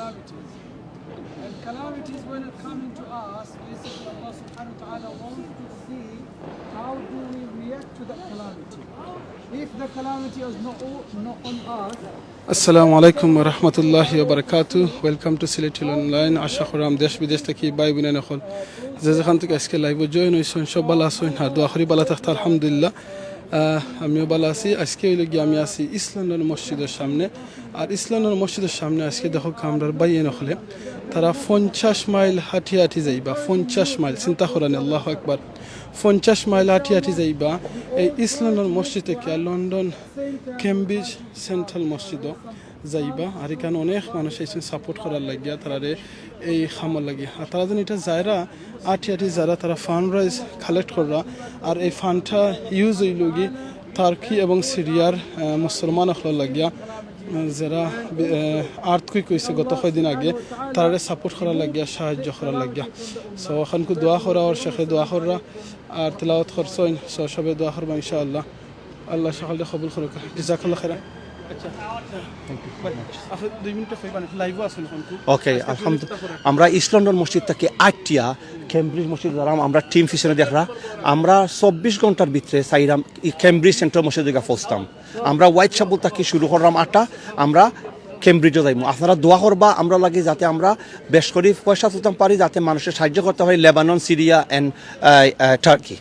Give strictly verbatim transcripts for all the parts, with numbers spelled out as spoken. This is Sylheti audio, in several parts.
And calamities, when it coming to us, basically Allah subhanahu wa ta'ala wants to see how do we react to that calamity. If the calamity is not, not on us, আসসালামু আলাইকুম ওয়া রাহমাতুল্লাহি ওয়া বারাকাতুহু। Welcome to Sylheti অনলাইন। আশা কররাম দেশ বিদেশ থাকি ভাই বইন অকল যে যেখান থাকি আজকে live-ও join অইছইন, সব ভালা আছইন, আর দোয়া করি ভালা থাকতা। আলহামদুলিল্লাহ, আহ, আমিও ভালা আছি। আজকে অইলো গিয়া আমি আছি ইস্ট লন্ডন মসজিদর সামনে। আর ইস্ট লন্ডন মসজিদর সামনে আজকে দেখো আমরার ভাইয়াইন অকলে, তারা পঞ্চাশ মাইল হাঁটি হাঁটি যাইবা। পঞ্চাশ মাইল, চিন্তা কররানি, আল্লাহু আকবার। পঞ্চাশ মাইল হাঁটি হাঁটি যাইবা এই ইস্ট লন্ডন মসজিদ থাকি আর লন্ডন ক্যামব্রিজ সেন্ট্রাল মসজিদও যাইবা। আর ইখানো অনেক মানুষ আইছইন support করার লাগিয়া, তারারে এই কামর লাগি। আর তারা যেন ইটা যাইরা, হাঁটি হাঁটি যাইরা, তারা fund raise collect কররা। আর এই fund-টা use অইলো গি টার্কি এবং সিরিয়ার, আহ, মুসলমান অকলর লাগিয়া, আহ, যেরা, আহ, earthquake অইছে গত কয়দিন আগে, তারারে support করার লাগিয়া, সাহায্য করার লাগিয়া। So, অখানকু দোয়া করা, আর শেখে দোয়া কররা, আর তেলাওয়াত করছইন। So, সবে দোয়া করবা ইনশাআল্লাহ। আল্লাহ সকলরে কবুল করুক। জাযাকাল্লাহ খাইরান। আচ্ছা, ভাই, আপনি দুই মিনিট কইবা না, live-ও আছইন অখন। ওকে, আজকে আলহামদুলিল্লাহ। দুই মিনিট করা। আমরা ইস্ট লন্ডন মসজিদ থাকি আটিয়া ক্যামব্রিজ মসজিদ যারাম, আমরা team পিছনে দেখরা। আমরা চব্বিশ ঘন্টার ভিতরে চাইরাম ই ক্যামব্রিজ সেন্ট্রাল মসজিদে গিয়া পৌঁছতাম। আমরা হোয়াইট চ্যাপেল থাকি শুরু কররাম আটা, আমরা ক্যামব্রিজও যাইমু। আপনারা দোয়া করবা আমরার লাগি, যাতে আমরা বেশ করি পয়সা তুলতাম পারি, যাতে মানুষরে সাহায্য করতা পারি, লেবানন, সিরিয়া and, আহ, আহ, টার্কি।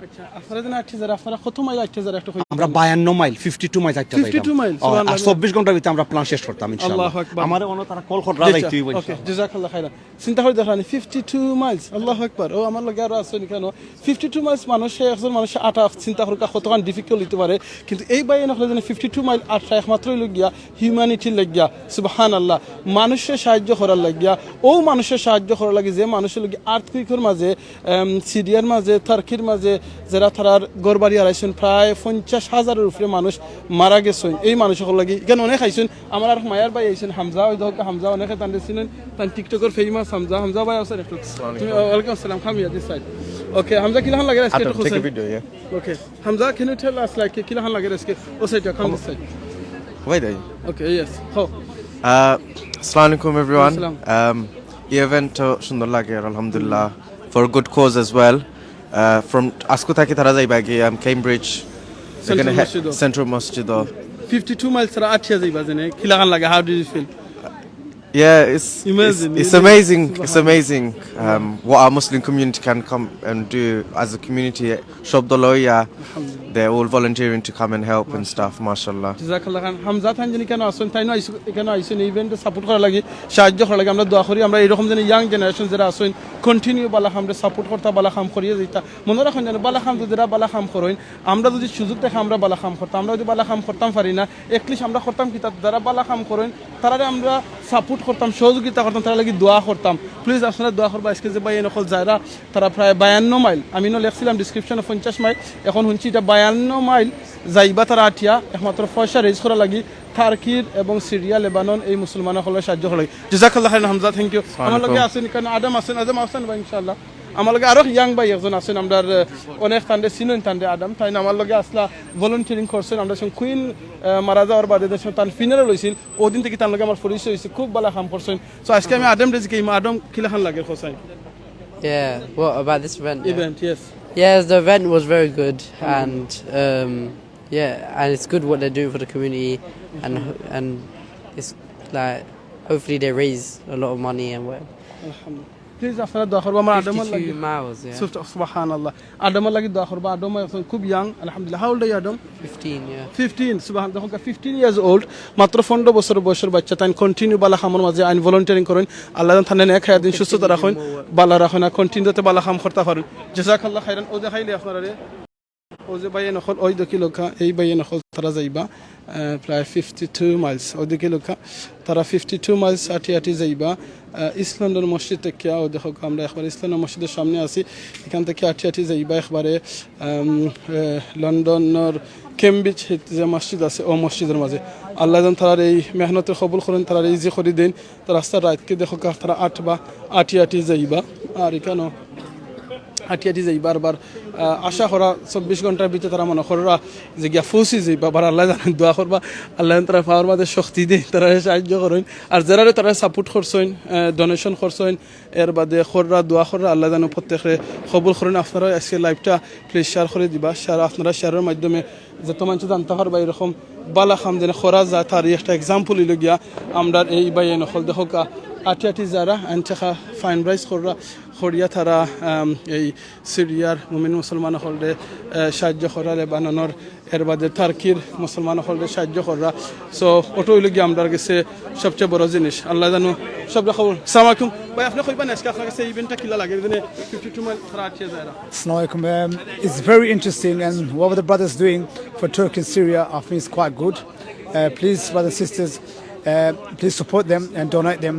আচ্ছা, আপনারা যেন আটিয়া যাইরা, আপনারা কত মাইল আটিয়া যাইরা একটু কইন? আমরা বায়ান্ন মাইল, fifty two মাইল আটিয়া যাইরাম। Fifty two মাইল, ও, আর সুবহানাল্লাহ। চব্বিশ ঘন্টার ভিতরে আমরা plan শেষ করতাম ইনশাআল্লাহ। আল্লাহু আকবার। আমার অনো তারা call কররা আচ্ছা, যাইতে অইবো ওকে, ইনশাআল্লাহ। জাযাকাল্লাহ খাইরান। চিন্তা করি দেখরানি, fifty two মাইলস, আল্লাহু আকবার। ও, আমার লগে আরো আছইন ইখানো। Fifty two মাইলস মানুষে, একজন মানুষে আটা চিন্তা করুক্কা কতখান difficult অইতে পারে, কিন্তু এই ভাইয়াইন অকলে যেন fifty two মাইল আটরা একমাত্র অইলো গিয়া humanity-র লাগিয়া, সুবহানাল্লাহ, মানুষরে সাহায্য করার লাগিয়া, অউ মানুষরে সাহায্য করার লাগি যে মানুষর লাগি earthquake-র মাঝে, এম, সিরিয়ার মাঝে, টার্কির মাঝে যেরা তারার ঘরবাড়ি হারাইছইন, প্রায় পঞ্চাশ হাজারর উপরে মানুষ মারা গেছইন। এই মানুষ অকলর লাগি ইখান অনেক আইছইন, আমার আর মায়ার ভাই আইছইন, হামজা, ওই দেখো হামজা, অনেকে তানরে চিনইন, তান TikTok-র famous হামজা। হামজা ভাই আছইন একটু। আসসালামু তুমি, আলাইকুম। ওয়ালাইকুম আসসালাম, come here, this side। ওকে, হামজা, কিলাখান লাগে আজকে একটু আচ্ছা, take a video, yeah. Okay, Hamza, can you tell us, like, কিলাখান লাগে আজকে? ও side, come this side। Wait, there. ওকে, yes, হো। Uh, আসসালামু আলাইকুম, everyone. আসসালাম। Um, এই event তো সুন্দর লাগে, আলহামদুলিল্লাহ, for good cause as well. Uh, from আজকু থাকি তারা যাইবা গিয়া, um, ক্যামব্রিজ, সেন্ট্রাল এখানে হে-, মসজিদও। সেন্ট্রাল মসজিদও। Fifty two মাইলস তারা আটিয়া যাইবা যেন, কিলাখান লাগে, how do you feel? Yeah, it's, Imagine, it's, it's you know, amazing. It's subhanallah. Amazing, um, what our Muslim community can come and do as a community. সব দল অইয়া, আলহামদুলিল্লাহ। They're all volunteering to come and help and stuff, mashallah. জাযাকাল্লাহ খাইরান। হামজা, তাইন যেন ইখানো আছইন, তাইনও আইছইন, ইখানো আইছইন, এই event-ও support করার লাগি, সাহায্য করার লাগি। আমরা দোয়া করি, আমরা এইরকম যেন young generation যেরা আছইন, continue বালা কামরে support করতা, বালা কাম করিয়া যাইতা। মনো রাখইন যেন বালা কাম তো যেরা বালা কাম করইন, আমরা যদি সুযোগ থাকে আমরা বালা কাম করতাম, আমরা যদি বালা কাম করতাম পারি না, at least আমরা করতাম কিতা, যারা বালা কাম করইন, তারারে আমরা support করতাম, সহযোগিতা করতাম, তারার লাগি দোয়া করতাম। Please আপনারা দোয়া করবা। আজকে যে ভাইয়াইন অকল যাইরা, তারা প্রায় বায়ান্ন মাইল, আমি নু লেখছিলাম description-ও পঞ্চাশ মাইল, অখন হুনছি ইটা বায়ান্ন মাইল যাইবা তারা আটিয়া, একমাত্র পয়সা raise করার লাগি, টার্কির এবং সিরিয়া, লেবানন এই মুসলমান অকলরে সাহায্য করার লাগি। জাযাকাল্লাহ খাইরান হামজা, thank you। আমার লগে আসসালামু আলাইকুম। আছইন ইখানো আদম আছইন, আদম আছইন ভাই ইনশাআল্লাহ। আমার লগে আরো young ভাই একজন আছইন, আমরার, আহ, অনেক তানরে চিনইন, তানরে আদম, তাইন আমার লগে আছলা volunteering করছইন, আমরা যখন কুইন, আহ, মারা যাওয়ার বাদে যে সময় তান funeral অইছিল, অউ দিন থাকি তান লগে আমার পরিচয় অইছে, খুব বালা কাম করছইন। So আজকে আমি আদমরে জিকাইমু, আদম কিলাখান লাগে কছাইন? Yeah, what about this event? Yeah? Event, yes. Yes, the event was very good, and, um, yeah, and it's good what they're doing for the community, and ho-, and it's like, hopefully they raise a lot of money and what. আলহামদুলিল্লাহ। Please আপনারা দোয়া করবা আমার আদমর লাগি। Fifty two miles, yeah. সুফ-, সুবহানাল্লাহ। আদমর লাগি দোয়া করবা। আদম অখন খুব young, আলহামদুলিল্লাহ। How old are you, Adam? Fifteen, yeah. Fifteen, সুবহান, দেখো, fifteen years old, মাত্র পনরো বছর বয়সর বাইচ্চা, তাইন continue বালা কামর মাঝে আইন volunteering করইন। আল্লাহ যেন তানরে নেক হায়াত দিন, সুস্থতা রাখইন, বালা রাখইন, আর continue যাতে বালা কাম করতা পারইন। জাযাকাল্লাহ খাইরান। অউ দেখাইলে আপনারারে, অউ যে ভাইয়াইন অকল, অউ দেখিলাউক্কা, এই ভাইয়াইন অকল তারা যাইবা, আহ, প্রায় fifty two miles, অউ দেখিলাউক্কা, তারা fifty two miles আটি আটি যাইবা, আহ, ইস্ট লন্ডন মসজিদ থাকিয়া। অউ দেখো, আমরা একবারে ইস্ট লন্ডন মসজিদর সামনে আছি, ইখান থাকি আটি আটি যাইবা একবারে, আম, আহ, লন্ডনর ক্যামব্রিজ যে মসজিদ আছে, অউ মসজিদর মাঝে। আল্লাহ যেন তারার এই মেহনতরে কবুল করইন, তারারে easy করি দেইন। তো রাস্তার রাইতকে দেখো, তারা আটবা, আটি আটি যাইবা। আর ইখানো আটি আটি যাইবা বারবার। আহ, আশা করা চব্বিশ ঘন্টার ভিতরে তারা মনে কররা যে গিয়া ফৌছি যাইবা, বারবার আল্লায় জানইন, দোয়া করবা, আল্লায় তারার পাওর মাঝে শক্তি দেইন, তারারে সাহায্য করইন। আর যেরারে তারা support করছইন, আহ, donation করছইন, এর বাদে কররা, দোয়া কররা, আল্লায় যেন প্রত্যেকরে কবুল করইন। আপনারা আজকে live টা please share করি দিবা, share, আপনারা share এর মাধ্যমে যত মানষে জানতা পারবা এরকম বালা কাম যেন করা যায়, তারই একটা example অইলো গিয়া আমরার এই ভাইয়াইন অকল। দেখউক্কা, আটি আটি যারা আইন টেকা fundraise কররা, করিয়া তারা, আম, এই সিরিয়ার মুমিন মুসলমান অকলরে, আহ, সাহায্য কররা, লেবাননর, এর বাদে টার্কির মুসলমান অকলরে সাহায্য কররা। So, ওটা অইলো গিয়া আমরার গেছে সবচেয়ে বড় জিনিস। আল্লায় জানো সব রকম। আসসালামু আলাইকুম। ভাই, আপনে কইবা নি আজকে আপনার গেছে এই event টা কিলা লাগে? এই যে fifty two mile তারা আটিয়া যারা। Assalamu alaikum. Um, it's very interesting, and what the brothers doing for Turkey and Syria, I think, is quite good. Uh, please, brothers and sisters, uh, please support them and donate them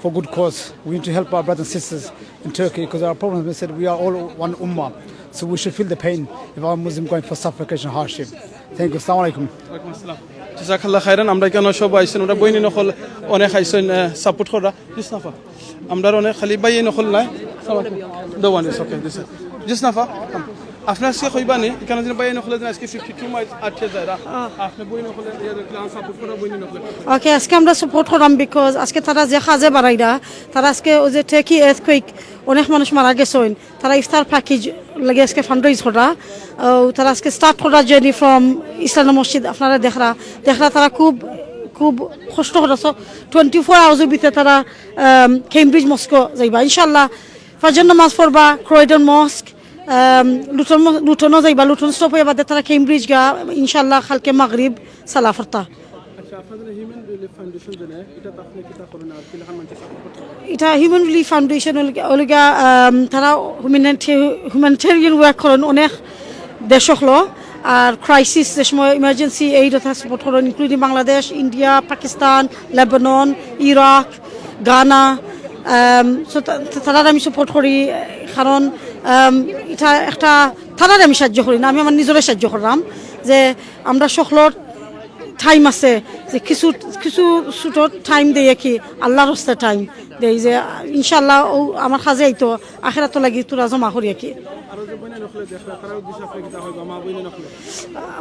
for good cause. We need to help our brothers and sisters in Turkey because our problem is that we are all one ummah. So we should feel the pain if our Muslim going for suffocation hardship. Thank you. Assalamu alaikum. ওয়ালাইকুম আসসালাম। জাযাকাল্লাহ খাইরান। আমরা এখানো সব আইছইন, ওরা বইনিন অকল অনেক আইছইন, আহ, support কররা। জি স্নাফা। আমরার অনেক খালি ভাইয়াইন অকল নায়। The one is okay, this is। জি স্নাফা। আপনে আজকে কইবা নি, এখানো যে ভাইয়াইন অকলে যে আজকে fifty two mile আটিয়া যারা, আপনে বইনিন অকলরে support কররা, বইনিন অকলরে। Okay, আজকে আমরা support কররাম because আজকে তারা যে কাজে বারাইরা, তারা আজকে ওই যে Turkey earthquake, অনেক মানুষ মারা গেছইন, তারা ইফতার package লাগি আজকে fundraise কররা। ও, তারা আজকে start কররা journey from ইসলাম মসজিদ। আপনারা দেখরা, দেখরা তারা খুব, খুব কষ্ট কররা। So, twenty four hours এর ভিতরে তারা, আম, Cambridge Mosque যাইবা। ইনশাআল্লাহ, ফজর নামাজ পড়বা, Croydon Mosque, আম, Luton ম-, Luton ও যাইবা, Luton stop অইয়া বাদে তারা Cambridge গা, ইনশাআল্লাহ, কালকে মাগরিব সালা ফরতা। আচ্ছা, আপনাদের Human Relief Foundation যে নেয়, এটা তো আপনি কিতা করেন আর কিলাখান মানুষের সাথে করতে পারেন? এটা Human Relief Foundation অইল গিয়া, অইল গিয়া, আম, তারা humanita-, humanitarian work করইন অনেক দেশ অকলো, আর crisis যে সময় emergency aid অথবা support করইন, including বাংলাদেশ, ইন্ডিয়া, পাকিস্তান, লেবানন, ইরাক, গানা। আম, so তা-, তা-, তারারে আমি support করি, কারণ, আম, এটা একটা, তারারে আমি সাহায্য করি না, আমি আমার নিজরে সাহায্য করলাম যে আমরা সকলর time আছে, যে কিছু, কিছু ছোট time দেই আর কি, আল্লাহর হস্তে time দেই, যে ইনশাআল্লাহ ও আমার কাজে আইতো, আখেরাতর লাগি তোরা জমা করি আর কি। আরো যে বইনিন অকলে দেখরা, তারার উদ্দেশ্যে আপনি কিতা কইবা, মা বইনিন অকলে?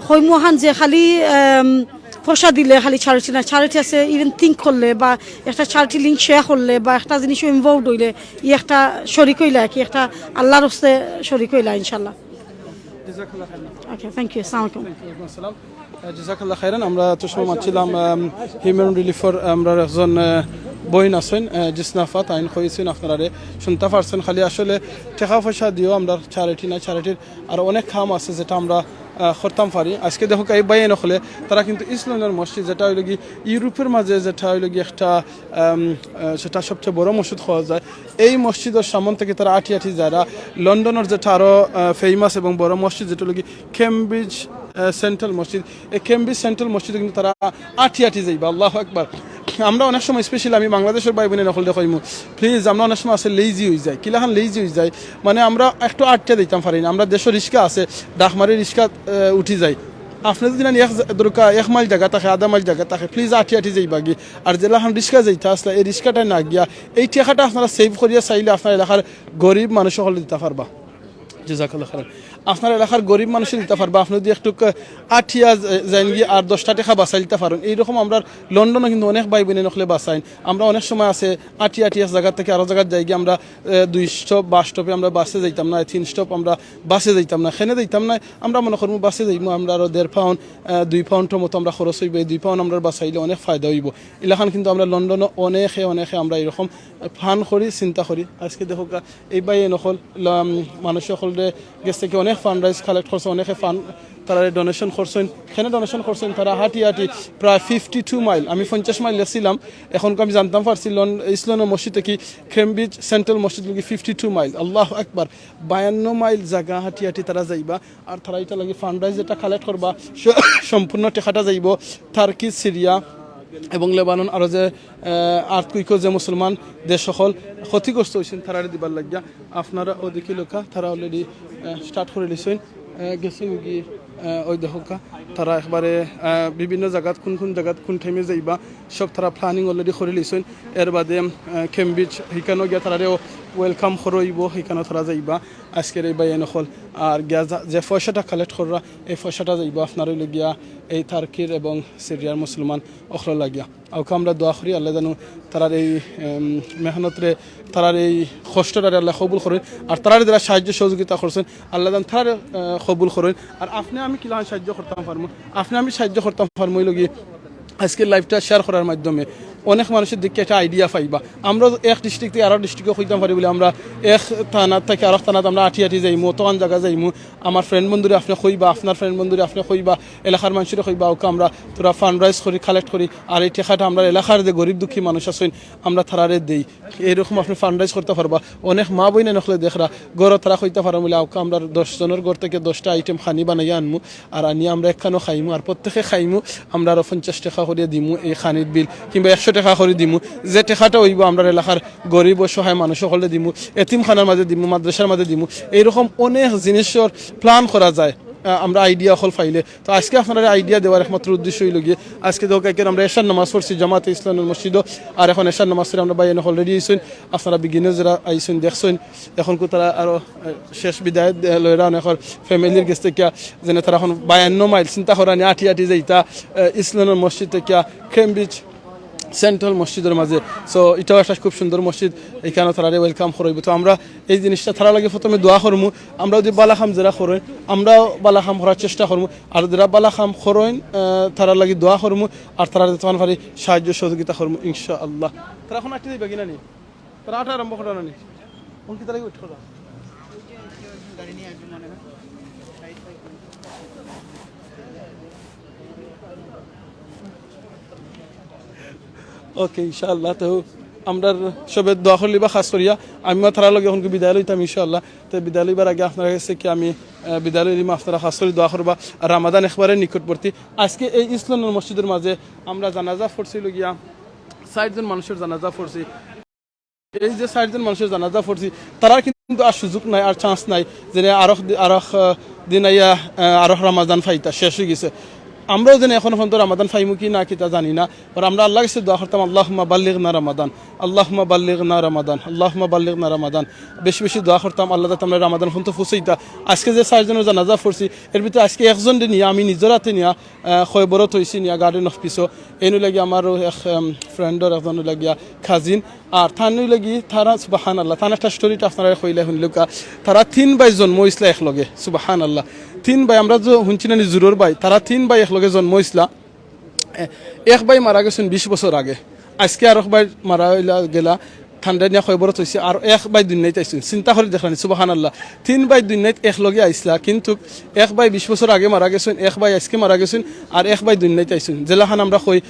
কইমু হান যে খালি, আম, পয়সা দিলে খালি charity না, charity আছে, even think করলে বা একটা charity link share করলে বা একটা জিনিসও involved অইলে, ই একটা শরিক অইলা আর কি, একটা আল্লাহর হস্তে শরিক অইলা ইনশাআল্লাহ। জাযাকাল্লাহ খাইরান। Okay, thank you. আসসালামু আলাইকুম। ওয়ালাইকুম আসসালাম। আহ, জাযাকাল্লাহ খাইরান। আমরা তো সময় মাতছিলাম, আম, Human Relief র আমরার একজন, আহ, বইন আছইন, আহ, জি স্নাফা, তাইন কইছইন আপনারারে শুনতা পারছইন, খালি আসলে টেকা পয়সা দিও আমরার charity না, charity র আর অনেক কাম আছে যেটা আমরা, আহ, করতাম পারি। আজকে দেখউক্কা এই ভাইয়াইন অকলে, তারা কিন্তু ইস্ট লন্ডন মসজিদ, যেটা অইলো গি ইউরোপর মাঝে, যেটা অইলো গি একটা, আম, আহ, সেটা সবচেয়ে বড় মসজিদ কওয়া যায়, এই মসজিদর সামন থাকি তারা আটি আটি যারা লন্ডনর যেটা আরো, আহ, famous এবং বড় মসজিদ, যেটা অইলো গি Cambridge, আহ, Central মসজিদ, এই Cambridge Central মসজিদো কিন্তু তারা আটি আটি যাইবা। আল্লাহু আকবার। আমরা অনেক সময়, specially আমি বাংলাদেশর ভাই বইনিন অকলরে কইমু, please, আমরা অনেক সময় আছে lazy অইযাই, কিলাখান lazy অইযাই, মানে আমরা একটু আটিয়া যাইতাম পারি না। আমরা দেশো রিক্সা আছে, ডাক মারি রিক্সাত, আহ, উঠি যাই। আপনে যদি নানি এক জা-, দরকার এক মাইল জাগা থাকে, আধা মাইল জাগা থাকে, please আটি আটি যাইবা গি। আর যেলাখান রিক্সায় যাইতা আছলা, এই রিক্সাটায় না গিয়া এই টেকাটা আপনারা save করিয়া চাইলে আপনার এলাকার গরিব মানুষ অকলরে দিতা পারবা। জাযাকাল্লাহ খাইরান। আপনার এলাকার গরিব মানুষরে দিতা পারবা। আপনে যদি একটু ক-, আটিয়া যা-, যাইন গি আর দশটা টেকা বাঁচাইলিতা পারইন। এইরকম আমরার লন্ডনো কিন্তু অনেক ভাই বইনিন অকলে বাঁচাইন। আমরা অনেক সময় আছে আটি আটি এক জাগা থাকি আরো জাগাত যাই গি আমরা, এ, দুই stop, বারো stop এ আমরা বাসে যাইতাম না, তিন stop আমরা বাসে যাইতাম না, কেনে যাইতাম না, আমরা মনে করমু বাসে যাইমু, আমরা আরো দেড় pound, আহ, দুই pound র মতো আমরা খরচ অইবো, এই দুই pound আমরা বাঁচাইলে অনেক ফায়দা অইবো। ইলাখান কিন্তু আমরা লন্ডনো অনেকে, অনেকে আমরা এরকম plan করি, চিন্তা করি। আজকে দেখউক্কা, এই ভাইয়াইন অকল, লা-, মানুষ অকলর গেছ থাকি অনেক fundraise collect করছে, অনেকে fund তারারে donation করছইন। কেনে donation করছইন? তারা হাঁটি হাঁটি প্রায় fifty two mile, আমি পঞ্চাশ মাইল লেখছিলাম, এখন আমি জানতাম পারছি লন-, ইস্ট লন্ডন মসজিদ থাকি Cambridge Central মসজিদ লাগি fifty two mile। আল্লাহু আকবার, বায়ান্ন মাইল জাগা হাঁটি হাঁটি তারা যাইবা। আর তারা ইটা লাগি fundraise যেটা collect করবা, স-, সম্পূর্ণ টেকাটা যাইবো টার্কি, সিরিয়া এবং লেবানন, আরো যে, আহ, earthquake ও যে মুসলমান দেশ অকল ক্ষতিগ্রস্ত অইছইন, তারারে দিবার লাগিয়া। আপনারা ওদিকে লোকা, তারা already, আহ, start করিলিছইন, আহ, গেছইন গি, আহ, ওই দেখউক্কা, তারা একবারে, আহ, বিভিন্ন জাগাত, কুন কুন জাগাত, কুন time এ যাইবা, সব তারা planning already করিলিছইন। এর বাদে, আহ, Cambridge, হিকানো গিয়া তারারেও ওয়েলকাম করা অইবো, হিকানো তারা যাইবা আজকের এই ভাইয়াইন অকল। আর গিয়া যা-, যে পয়সাটা কালেক্ট কররা, এই পয়সাটা যাইবো আপনার অইলো গিয়া এই টার্কির এবং সিরিয়ার মুসলমান অকলর লাগিয়া। আউক্কা আমরা দোয়া করি, আল্লায় যেন তারার এই, এম, মেহনতরে, তারার এই কষ্টটারে আল্লায় কবুল করইন। আর তারারে যারা সাহায্য সহযোগিতা করছইন, আল্লায় যেন তারারে, আহ, কবুল করইন। আর আপনে আমি কিলাখান সাহায্য করতাম পারমু, আপনে আমি সাহায্য করতাম পারমু অইলো গি আজকের লাইভটা শেয়ার করার মাধ্যমে অনেক মানুষের দিকে একটা আইডিয়া পাইবা। আমরা এক ডিস্ট্রিক্ট থাকি আরো ডিস্ট্রিক্টও কইতাম পারি বলে আমরা এক থানা থাকি আরো থানাত আমরা আটি আটি যাইমু, অতখান জাগা যাইমু। আমার ফ্রেন্ড বন্ধুরে আপনে কইবা, আপনার ফ্রেন্ড বন্ধুরে আপনে কইবা, এলাকার মানুষরে কইবা, আউক্কা আমরা থুড়া ফান্ড রাইজ করি, কালেক্ট করি, আর এই টেকাটা আমরা এলাকার যে গরিব দুঃখী মানুষ আছইন, আমরা তারারে দেই। এইরকম আপনে ফান্ড রাইজ করতা পারবা। অনেক মা বইন অকলে দেখরা, ঘরো তারা কইতা পারইন বলে, আউক্কা আমরা দশ জনর ঘর থাকি দশটা আইটেম খানি বানাইয়া আনমু, আর আনিয়া আমরা একখানো খাইমু, আর প্রত্যেকে খাইমু, আমরা আরো পঞ্চাশ টেকা করিয়া দিমু এই খানির বিল, কিংবা একশো টেকা করি দিমু। যে টেকাটা অইবো আমরা এলাকার গরিব অসহায় মানুষ অকলরে দিমু, এতিমখানার মাঝে দিমু, মাদ্রাসার মাঝে দিমু। এইরকম অনেক জিনিসর প্ল্যান করা যায়, আহ, আমরা আইডিয়া অকল পাইলে। তো আজকে আপনারারে আইডিয়া দেওয়ার একমাত্র উদ্দেশ্য অইলো গিয়া, আজকে দেখউক্কা আমরা এশার নামাজ পড়ছি জামাতে ইসলামী মসজিদো, আর এখন এশার নামাজ পড়ি আমরা ভাইয়াইন অকল রেডি অইছইন। আপনারা বিগিনার যারা আইছইন দেখছইন, এখন কু তারা আরো, আহ, শেষ বিদায় দে-, লইরা অনেকর ফ্যামিলির গেছ থাকিয়া, যেনে তারা এখন বায়ান্ন মাইল চিন্তা করা নিয়া আটি আটি যাইতা, আহ, ইসলামী মসজিদ থাকিয়া ক্যামব্রিজ সেন্ট্রাল মসজিদর মাঝে। সো ইটাও একটা খুব সুন্দর মসজিদ, ইখানো তারারে ওয়েলকাম করা অইবো। তো আমরা এই জিনিসটা তারার লাগি প্রথমে দোয়া করমু, আমরা যদি বালা কাম যারা করইন, আমরাও বালা কাম করার চেষ্টা করমু, আর যারা বালা কাম করইন, আহ, তারার লাগি দোয়া করমু, আর তারারে যতখান পারি সাহায্য সহযোগিতা করমু ইনশাআল্লাহ। তারা এখন আটি যাইবা কিনা নি? তারা আটা আরম্ভ করা না নি? এখন কি তারা কি ওয়েট করা? ওকে, ইনশাআল্লাহ। তো আমরার সবে দোয়া করলিবা খাস করিয়া। আমি মা তারার লগে এখন বিদায় লইতাম ইনশাআল্লাহ। তো বিদায় লইবার আগে আপনারার গেছে কি আমি, আহ, বিদায় লইলিমু, আপনারা খাস করি দোয়া করবা। আর রামাদান একবারে নিকটবর্তী। আজকে এই ইসলামী মসজিদর মাঝে আমরা জানাজা পড়ছি লগিয়া, চাইরজন মানুষর জানাজা পড়ছি। এই যে চাইরজন মানুষর জানাজা পড়ছি, তারার কিন্তু আর সুযোগ নাই, আর চান্স নাই, যেনে আরক দি-, আরক, আহ, দিন আইয়া, আহ, আরক রামাদান পাইতা, শেষ অইগেছে। আমরাও যেনে এখনো পর্যন্ত রামাদান পাইমু কি না কিতা জানি না, আর আমরা আল্লার গেছে দোয়া করতাম, "আল্লাহুম্মা বাল্লিগনা রামাদান, আল্লাহুম্মা বাল্লিগনা রামাদান, আল্লাহুম্মা বাল্লিগনা রামাদান।" বেশি বেশি দোয়া করতাম, আল্লায় যাতে আমরারে রামাদান পর্যন্ত পৌঁছাইতা। আজকে যে চাইরজনর জানাজা পড়ছি, এর ভিতরে আজকে একজনরে নিয়া আমি নিজর আতে নিয়া আহ, খয়বরত অইছি নিয়া গার্ডেন অফ পিসো। এইন অইলা গিয়া আমারও এক, উম, ফ্রেন্ডর একজন অইলা গিয়া কাজিন। আর তান অইলা গি তারা, সুবহানাল্লাহ, তান একটা স্টোরিটা আপনারারে কইলাই হুনলাউক্কা। তারা তিন ভাই জন্ম অইছলা একলগে, সুবহানাল্লাহ। তিন ভাই, আমরা যে হুনছি না নি জুরর ভাই, তারা তিন ভাই একলগে জন্ম অইছলা। এ-, এক ভাই মারা গেছইন বিশ বছর আগে, আজকে আরক ভাই মারা অইলা গেলা, তানরে নিয়া খয়বরত অইছে, আর এক ভাই দুনিয়াত আইছইন। চিন্তা করি দেখরা নি, সুবহানাল্লাহ। তিন ভাই দুনিয়াত একলগে আইছলা, কিন্তু এক ভাই বিশ বছর আগে মারা গেছইন, এক ভাই আজকে মারা গেছইন, আর এক ভাই দুনিয়াত আইছইন। যেলাখান আমরা কই,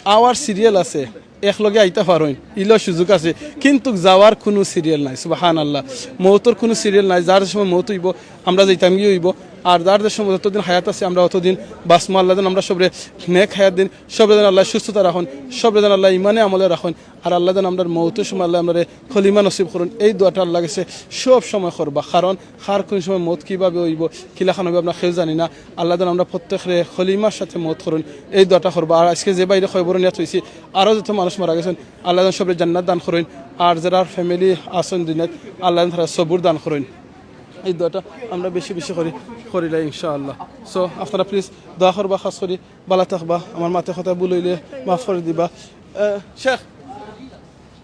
আওয়ার সিরিয়াল আছে, একলগে আইতা পারইন, ইলা সুযোগ আছে, কিন্তু যাওয়ার কুনু সিরিয়াল নাই। সুবহানাল্লাহ, মউতর কুনু সিরিয়াল নাই। যার সময় মউত অইবো, আমরা যাইতাম গি অইবো, আর যার যে সময় যতদিন হায়াত আছে, আমরা অতদিন বাঁচমু। আল্লায় যেন আমরা সবরে নেক হায়াত দিন, সবরে যেন আল্লায় সুস্থতা রাখইন, সবরে যেন আল্লায় ইমানে আমলে রাখইন। আর আল্লায় যেন আমরার মউতর সময় আল্লায় আমরারে কলিমা নসিব করইন। এই দোয়াটা আল্লার গেছে সব সময় করবা, কারণ কার কুন সময় মউত কিভাবে অইবো, কিলাখান অইবো, আমরা কেউ জানি না। আল্লায় যেন আমরা প্রত্যেকরে কলিমার সাথে মউত করইন, এই দোয়াটা করবা। আর আজকে যে ভাইরে খয়বরো নিয়া থইছি, আরও যত মানুষ মারা গেছইন, আল্লায় যেন সবরে জান্নাত দান করইন। আর যারার ফ্যামিলি আছইন দুনিয়াত, আল্লায় যেন তারারে সবুর দান করইন। এই দোয়াটা আমরা বেশি বেশি করি, করিলাই ইনশাআল্লাহ। সো আপনারা প্লিজ দোয়া করবা, খাস করি বালা থাকবা। আমার মাতে কথা ভুল অইলে মাফ করি দিবা। আহ, শেখ,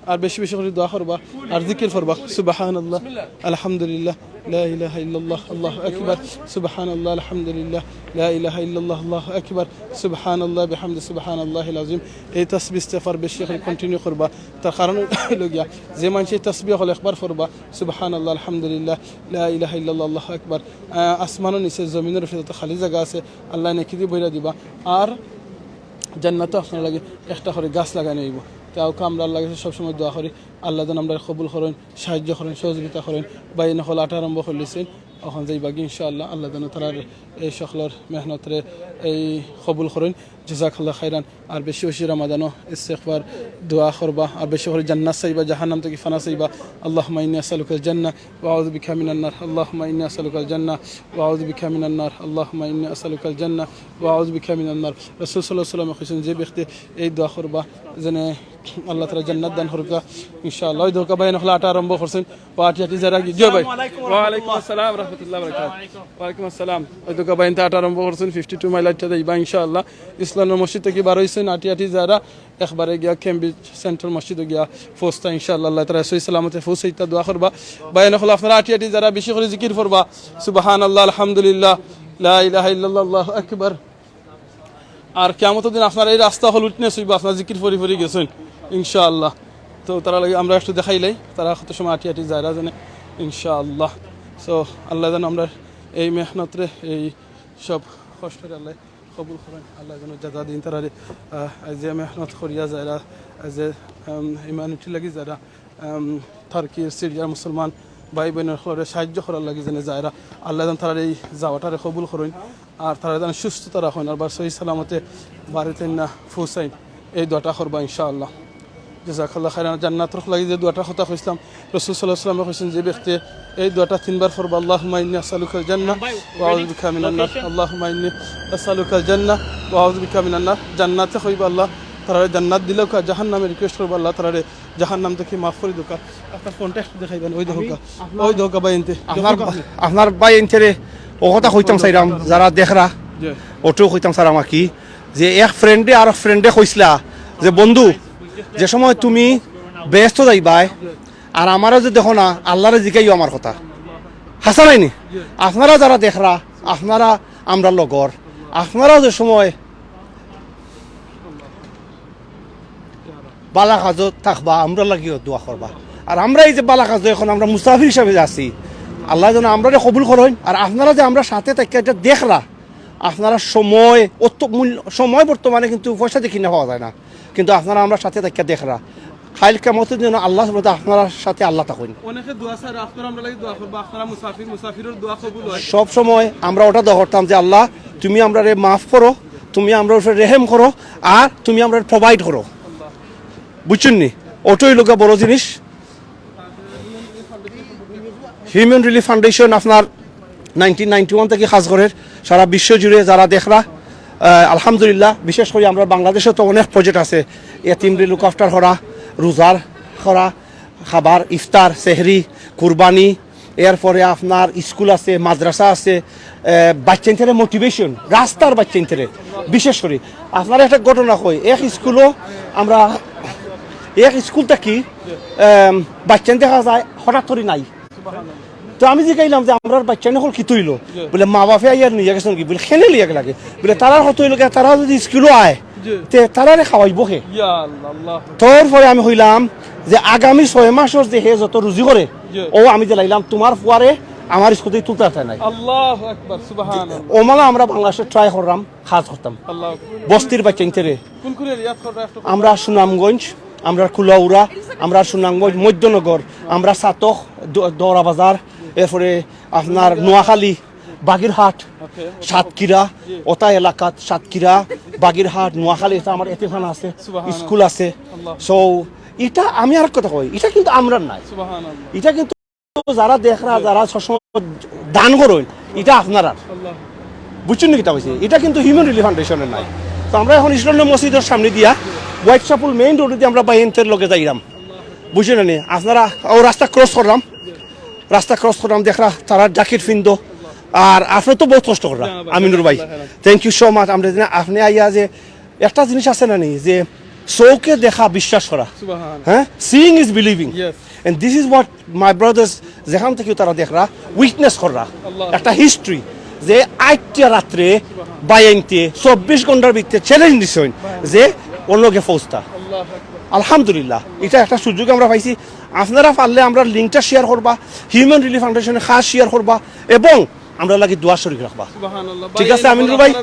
আর বেশি বেশি করি দোয়া করবা, আর জিকির করবা। সুবহানাল্লাহ, আলহামদুলিল্লাহ, লা ইলাহা ইল্লাল্লাহ, আল্লাহু আকবার। সুবহানাল্লাহ, আলহামদুলিল্লাহ, লা ইলাহা ইল্লাল্লাহ, আল্লাহু আকবার। সুবহানাল্লাহ বিহামদি, সুবহানাল্লাহিল আযীম। এই তাসবিহ ইস্তেগফার বেশি করি কন্টিনিউ করবা। তার কারণ অইলো গিয়া, যে মানষে এই তাসবিহ অকল একবার পড়বা, সুবহানাল্লাহ, আলহামদুলিল্লাহ, লা ইলাহা ইল্লাল্লাহ, আল্লাহু আকবার, আহ, আসমানর নিচে, জমিনর উপরে যত খালি জাগা আছে, আল্লায় নেকি দি ভইরা দিবা। আর জান্নাতো আপনার লাগি একটা করি গাছ লাগানি অইবো। তে আউক্কা আমরা আল্লার গেছে সবসময় দোয়া করি, আল্লায় যেন আমরারে কবুল করইন, সাহায্য করইন, সহযোগিতা করইন। ভাইয়াইন অকল আটা আরম্ভ করিলিছইন, অখন যাইবা গি ইনশাআল্লাহ। আল্লায় যেন তারার এই সকলর মেহনতরে এই কবুল করইন। জাযাকাল্লাহ খাইরান। আর বেশি বেশি রমাদানো ইস্তেগফার দোয়া করবা, আর বেশি করি জান্নাত চাইবা, জাহান্নাম থাকি ফানা চাইবা। আল্লাহুম্মা ইন্নী আসআলুকাল জান্নাহ ওয়া আউযু বিকা মিনান নার। আল্লাহুম্মা ইন্নী আসআলুকাল জান্নাহ ওয়া আউযু বিকা মিনান নার। আল্লাহুম্মা ইন্নী আসআলুকাল জান্নাহ ওয়া আউযু বিকা মিনান নার। রাসূল সাল্লাল্লাহু আলাইহি ওয়াসাল্লামে কইছইন, যে ব্যক্তি এই দোয়া করবা, যেনে আল্লাহ তাআলা জান্নাত দান করুক্কা, ইনশাআল্লাহ। ওই দেখউক্কা ভাইয়াইন অকলে আটা আরম্ভ করছইন, বা আটি আটি যারা গি-, জি ভাই। আসসালামু আলাইকুম ওয়া আলাইকুম ওয়া রাহমাতুল্লাহি আসসালাম ওয়া বারাকাতুহু। ওয়ালাইকুম আসসালাম। ওই দেখউক্কা ভাইয়াইন্তে আটা আরম্ভ করছইন, ফিফটি টু মাইল আটিয়া যাইবা, ইনশাআল্লাহ। ইসলামনগর মসজিদ থাকি বার অইছইন, আটি আটি যারা একবারে গিয়া কেমব্রিজ সেন্ট্রাল মসজিদো গিয়া পৌঁছতা, ইনশাআল্লাহ। আল্লাহ তাআলা সহি সালামতে পৌঁছাইতা, দোয়া করবা। ভাইয়াইন অকলে আপনারা আটি আটি যারা বেশি করি জিকির পড়বা, সুবহানাল্লাহ, আলহামদুলিল্লাহ, লা ইলাহা ইল্লাল্লাহ, আল্লাহু আকবার। আর কিয়ামতর দিন আপনার এই রাস্তা অকল উইটনেস অইবো, আপনার জিকির পড়ি পড়ি গেছইন, ইনশাআল্লাহ। তো তারার লাগি আমরা একটু দেখাইলাই, তারা কত সময় আটি আটি যারা জানে, ইনশাআল্লাহ। So আল্লাহ যেন আমরার এই মেহনতরে, এই সব কষ্টরে আল্লাহ কবুল করইন, আল্লাহ যেন জাযা দিন তারারে। আহ, আইজ যে মেহনত করিয়া যারা, আইজ যে, আম, হিউম্যানিটির লাগি যারা, আম, টার্কির, সিরিয়ার মুসলমান ভাই বইন অকলরে সাহায্য করার লাগি যেন যারা, আল্লাহ যেন তারার এই যাওয়াটারে কবুল করইন, আর তারা যেন সুস্থতা রাখইন, আবার সহি সালামতে বাড়িত আইন্না পৌঁছাইন, এই দোয়াটা করবা ইনশাআল্লাহ। জাযাকাল্লাহ খাইরান। জান্নাতর লাগি যে দোয়াটার কথা কইছলাম, রাসূল সাল্লাল্লাহু আলাইহি ওয়াসাল্লামে কইছইন, যে ব্যক্তি এই দোয়াটা তিনবার পড়বা, আল্লাহুম্মা ইন্নী আসআলুকাল জান্নাহ ওয়া আউযু বিকা মিনান নার, আল্লাহুম্মা ইন্নী আসআলুকাল জান্নাহ ওয়া আউযু বিকা মিনান নার, জান্নাতে কইবা আল্লাহ তারারে জান্নাত দিলাউক্কা, জাহান্নামে রিকোয়েস্ট করবা আল্লাহ তারারে জাহান্নাম থাকি মাফ করি দেউক্কা। আপনার ফোনটা একটু দেখাইবেন, ওই দেখউক্কা, ওই দেখউক্কা ভাইয়াইন্তে। আপনার, আপনার ভাইয়াইন্তরে অউ কথা কইতাম চাইরাম, যারা দেখরা, জি। অটাউ কইতাম চাইরাম আর কি, যে এক ফ্রেন্ডে আরক ফ্রেন্ডরে কইছলা যে, "বন্ধু, যে সময় তুমি বেহেস্তো যাইবায়, আর আমারে যে দেখো না, আল্লাহরে জিকাইও আমার কথা।" হাছা নায়নি? আপনারা যারা দেখরা, আপনারা আমরার লগর, আপনারা যে সময় বালা কাজো থাকবা, আমরার লাগিও দোয়া করবা। আর আমরা এই যে বালা কাজো এখন আমরা মুসাফির হিসাবে আছি, আল্লাহ যেন আমরারে কবুল করইন। আর আপনারা যে আমরার সাথে থাকিয়া ইটা দেখরা, আপনারা সময়, অত মূল্য, সময় বর্তমানে কিন্তু পয়সা দিয়া কিনা পাওয়া যায় না, কিন্তু আপনারা আমরার সাথে থাকিয়া দেখরা, কাইল কিয়ামতর দিন আল্লাহ সুবহানাহু ওয়া তাআলা আপনারার সাথে আল্লাহ থাকইন। অনেকে দোয়া চাইরা, আপনারা আমরার লাগি দোয়া করবা, আপনারা মুসাফির, মুসাফিরর দোয়া কবুল অয়। সব সময় আমরা ওটা দোয়া করতাম যে, "আল্লাহ, তুমি আমরারে মাফ করো, তুমি আমরার উপরে রেহেম করো, আর তুমি আমরারে প্রোভাইড করো।" বুঝছইন নি? ওটাউ অইলো গিয়া বড় জিনিস। হিউম্যান রিলিফ ফাউন্ডেশন আপনার নাইনটিন নাইনটি ওয়ান থাকি কাজ করের, সারা বিশ্ব জুড়ে যারা দেখরা, আহ, আলহামদুলিল্লাহ, বিশেষ করি আমরার বাংলাদেশো তো অনেক প্রজেক্ট আছে, এতিমরে লুক আফটার করা, রোজার করা, খাবার, ইফতার, সেহরি, কুরবানি, এরপরে আপনার স্কুল আছে, মাদ্রাসা আছে, আহ, বাচ্চাইন্তরে মোটিভেশন, রাস্তার বাচ্চাইন্তরে বিশেষ করি। আপনারে একটা ঘটনা কই, এক স্কুলো আমরা, এক স্কুল থাকি, আম, বাচ্চাইন দেখা যায় হঠাৎ করি নাই। তো আমি জিকাইলাম যে, "আমরার বাচ্চাইন অকল কিতা অইলো?" বুলে, "মা বাপে আইয়া লইয়া গেছইন গি?" বুলে, "কেনে লইয়া গেলা গি?" বুলে, "তারার কথা অইলো গি, তারা যুদি স্কুলো আয়, তে তারারে খাওয়াইবো কে?" ইয়া আল্লাহ, আল্লাহ। তার পরে আমি কইলাম যে, "আগামী ছয় মাসর যে হে যত রুজি করে, জি। অউ আমি দিলাইলাম, তুমার ফুয়ারে আমার স্কুল থাকি তুলতা পারতায় নায়।" আল্লাহু আকবার, সুবহানাল্লাহ। অউ মালা আমরা বাংলাদেশো ট্রাই করলাম, কাজ করতাম। আল্লাহু আকবার। বস্তির বাচ্চাইন্তরে। কোন কোন এরিয়াত কররা একটু? আমরা সুনামগঞ্জ, আমরা কুলাউড়া, আমরা সুনামগঞ্জ, মধ্যনগর, আমরা ছাতক, দ-, দৌরা বাজার, এরপরে আপনার নোয়াখালী, বাগেরহাট, ওকে, ওকে। সাতক্ষীরা, জি। ওতা এলাকাত সাতক্ষীরা, বাগেরহাট, নোয়াখালী, ইতা আমার এতিমখানা আছে, সুবহানাল্লাহ। স্কুল আছে। আল্লাহ। So, ইটা আমি আরক কথা কই, ইটা কিন্তু আমরার নায়। সুবহানাল্লাহ। ইটা কিন্তু যারা দেখরা, যারা সবসময় দান করইন, ইটা আপনারার। আল্লাহ। বুঝছইন নি কিতা কইছি? ইটা কিন্তু হিউম্যান রিলিফ ফাউন্ডেশনর নায়। তো আমরা এখন ইসলাম মসজিদর সামনে দিয়া হোয়াইট চ্যাপেল মেইন রোডদি আমরা ভাইয়াইন্তর লগে যাইরাম। বুঝছইন নি? আপনারা অউ রাস্তা ক্রস করলাম, রাস্তা ক্রস করলাম, দেখরা তারা জ্যাকেট ফিন্দো। আর আপনে তো বউত কষ্ট কররা, আমিনুর ভাই। Thank you so much। আমরা যে আপনে আইয়া যে একটা জিনিস আছে না নি, যে চউখে দেখা বিশ্বাস করা। সুবহান। হ্যাঁ? Seeing is believing। Yes। And this is what my brothers, যেখান থাকিউ তারা দেখরা, উইটনেস কররা। আল্লাহ। একটা হিস্ট্রি, যে আইটটা রাত্রে ভাইয়াইন্তে চব্বিশ ঘন্টার ভিতরে চ্যালেঞ্জ দিছইন যে অউ লগে পৌঁছতা। আল্লাহু আকবার। আলহামদুলিল্লাহ, ইটা একটা সুযোগ আমরা পাইছি। আপনারা পারলে আমরার লিংকটা শেয়ার করবা, হিউম্যান রিলিফ ফাউন্ডেশনর কাজ শেয়ার করবা এবং আমরার লাগি দোয়া শরিক রাখবা। সুবহানাল্লাহ। ঠিক আছে, আমিনুর ভাই?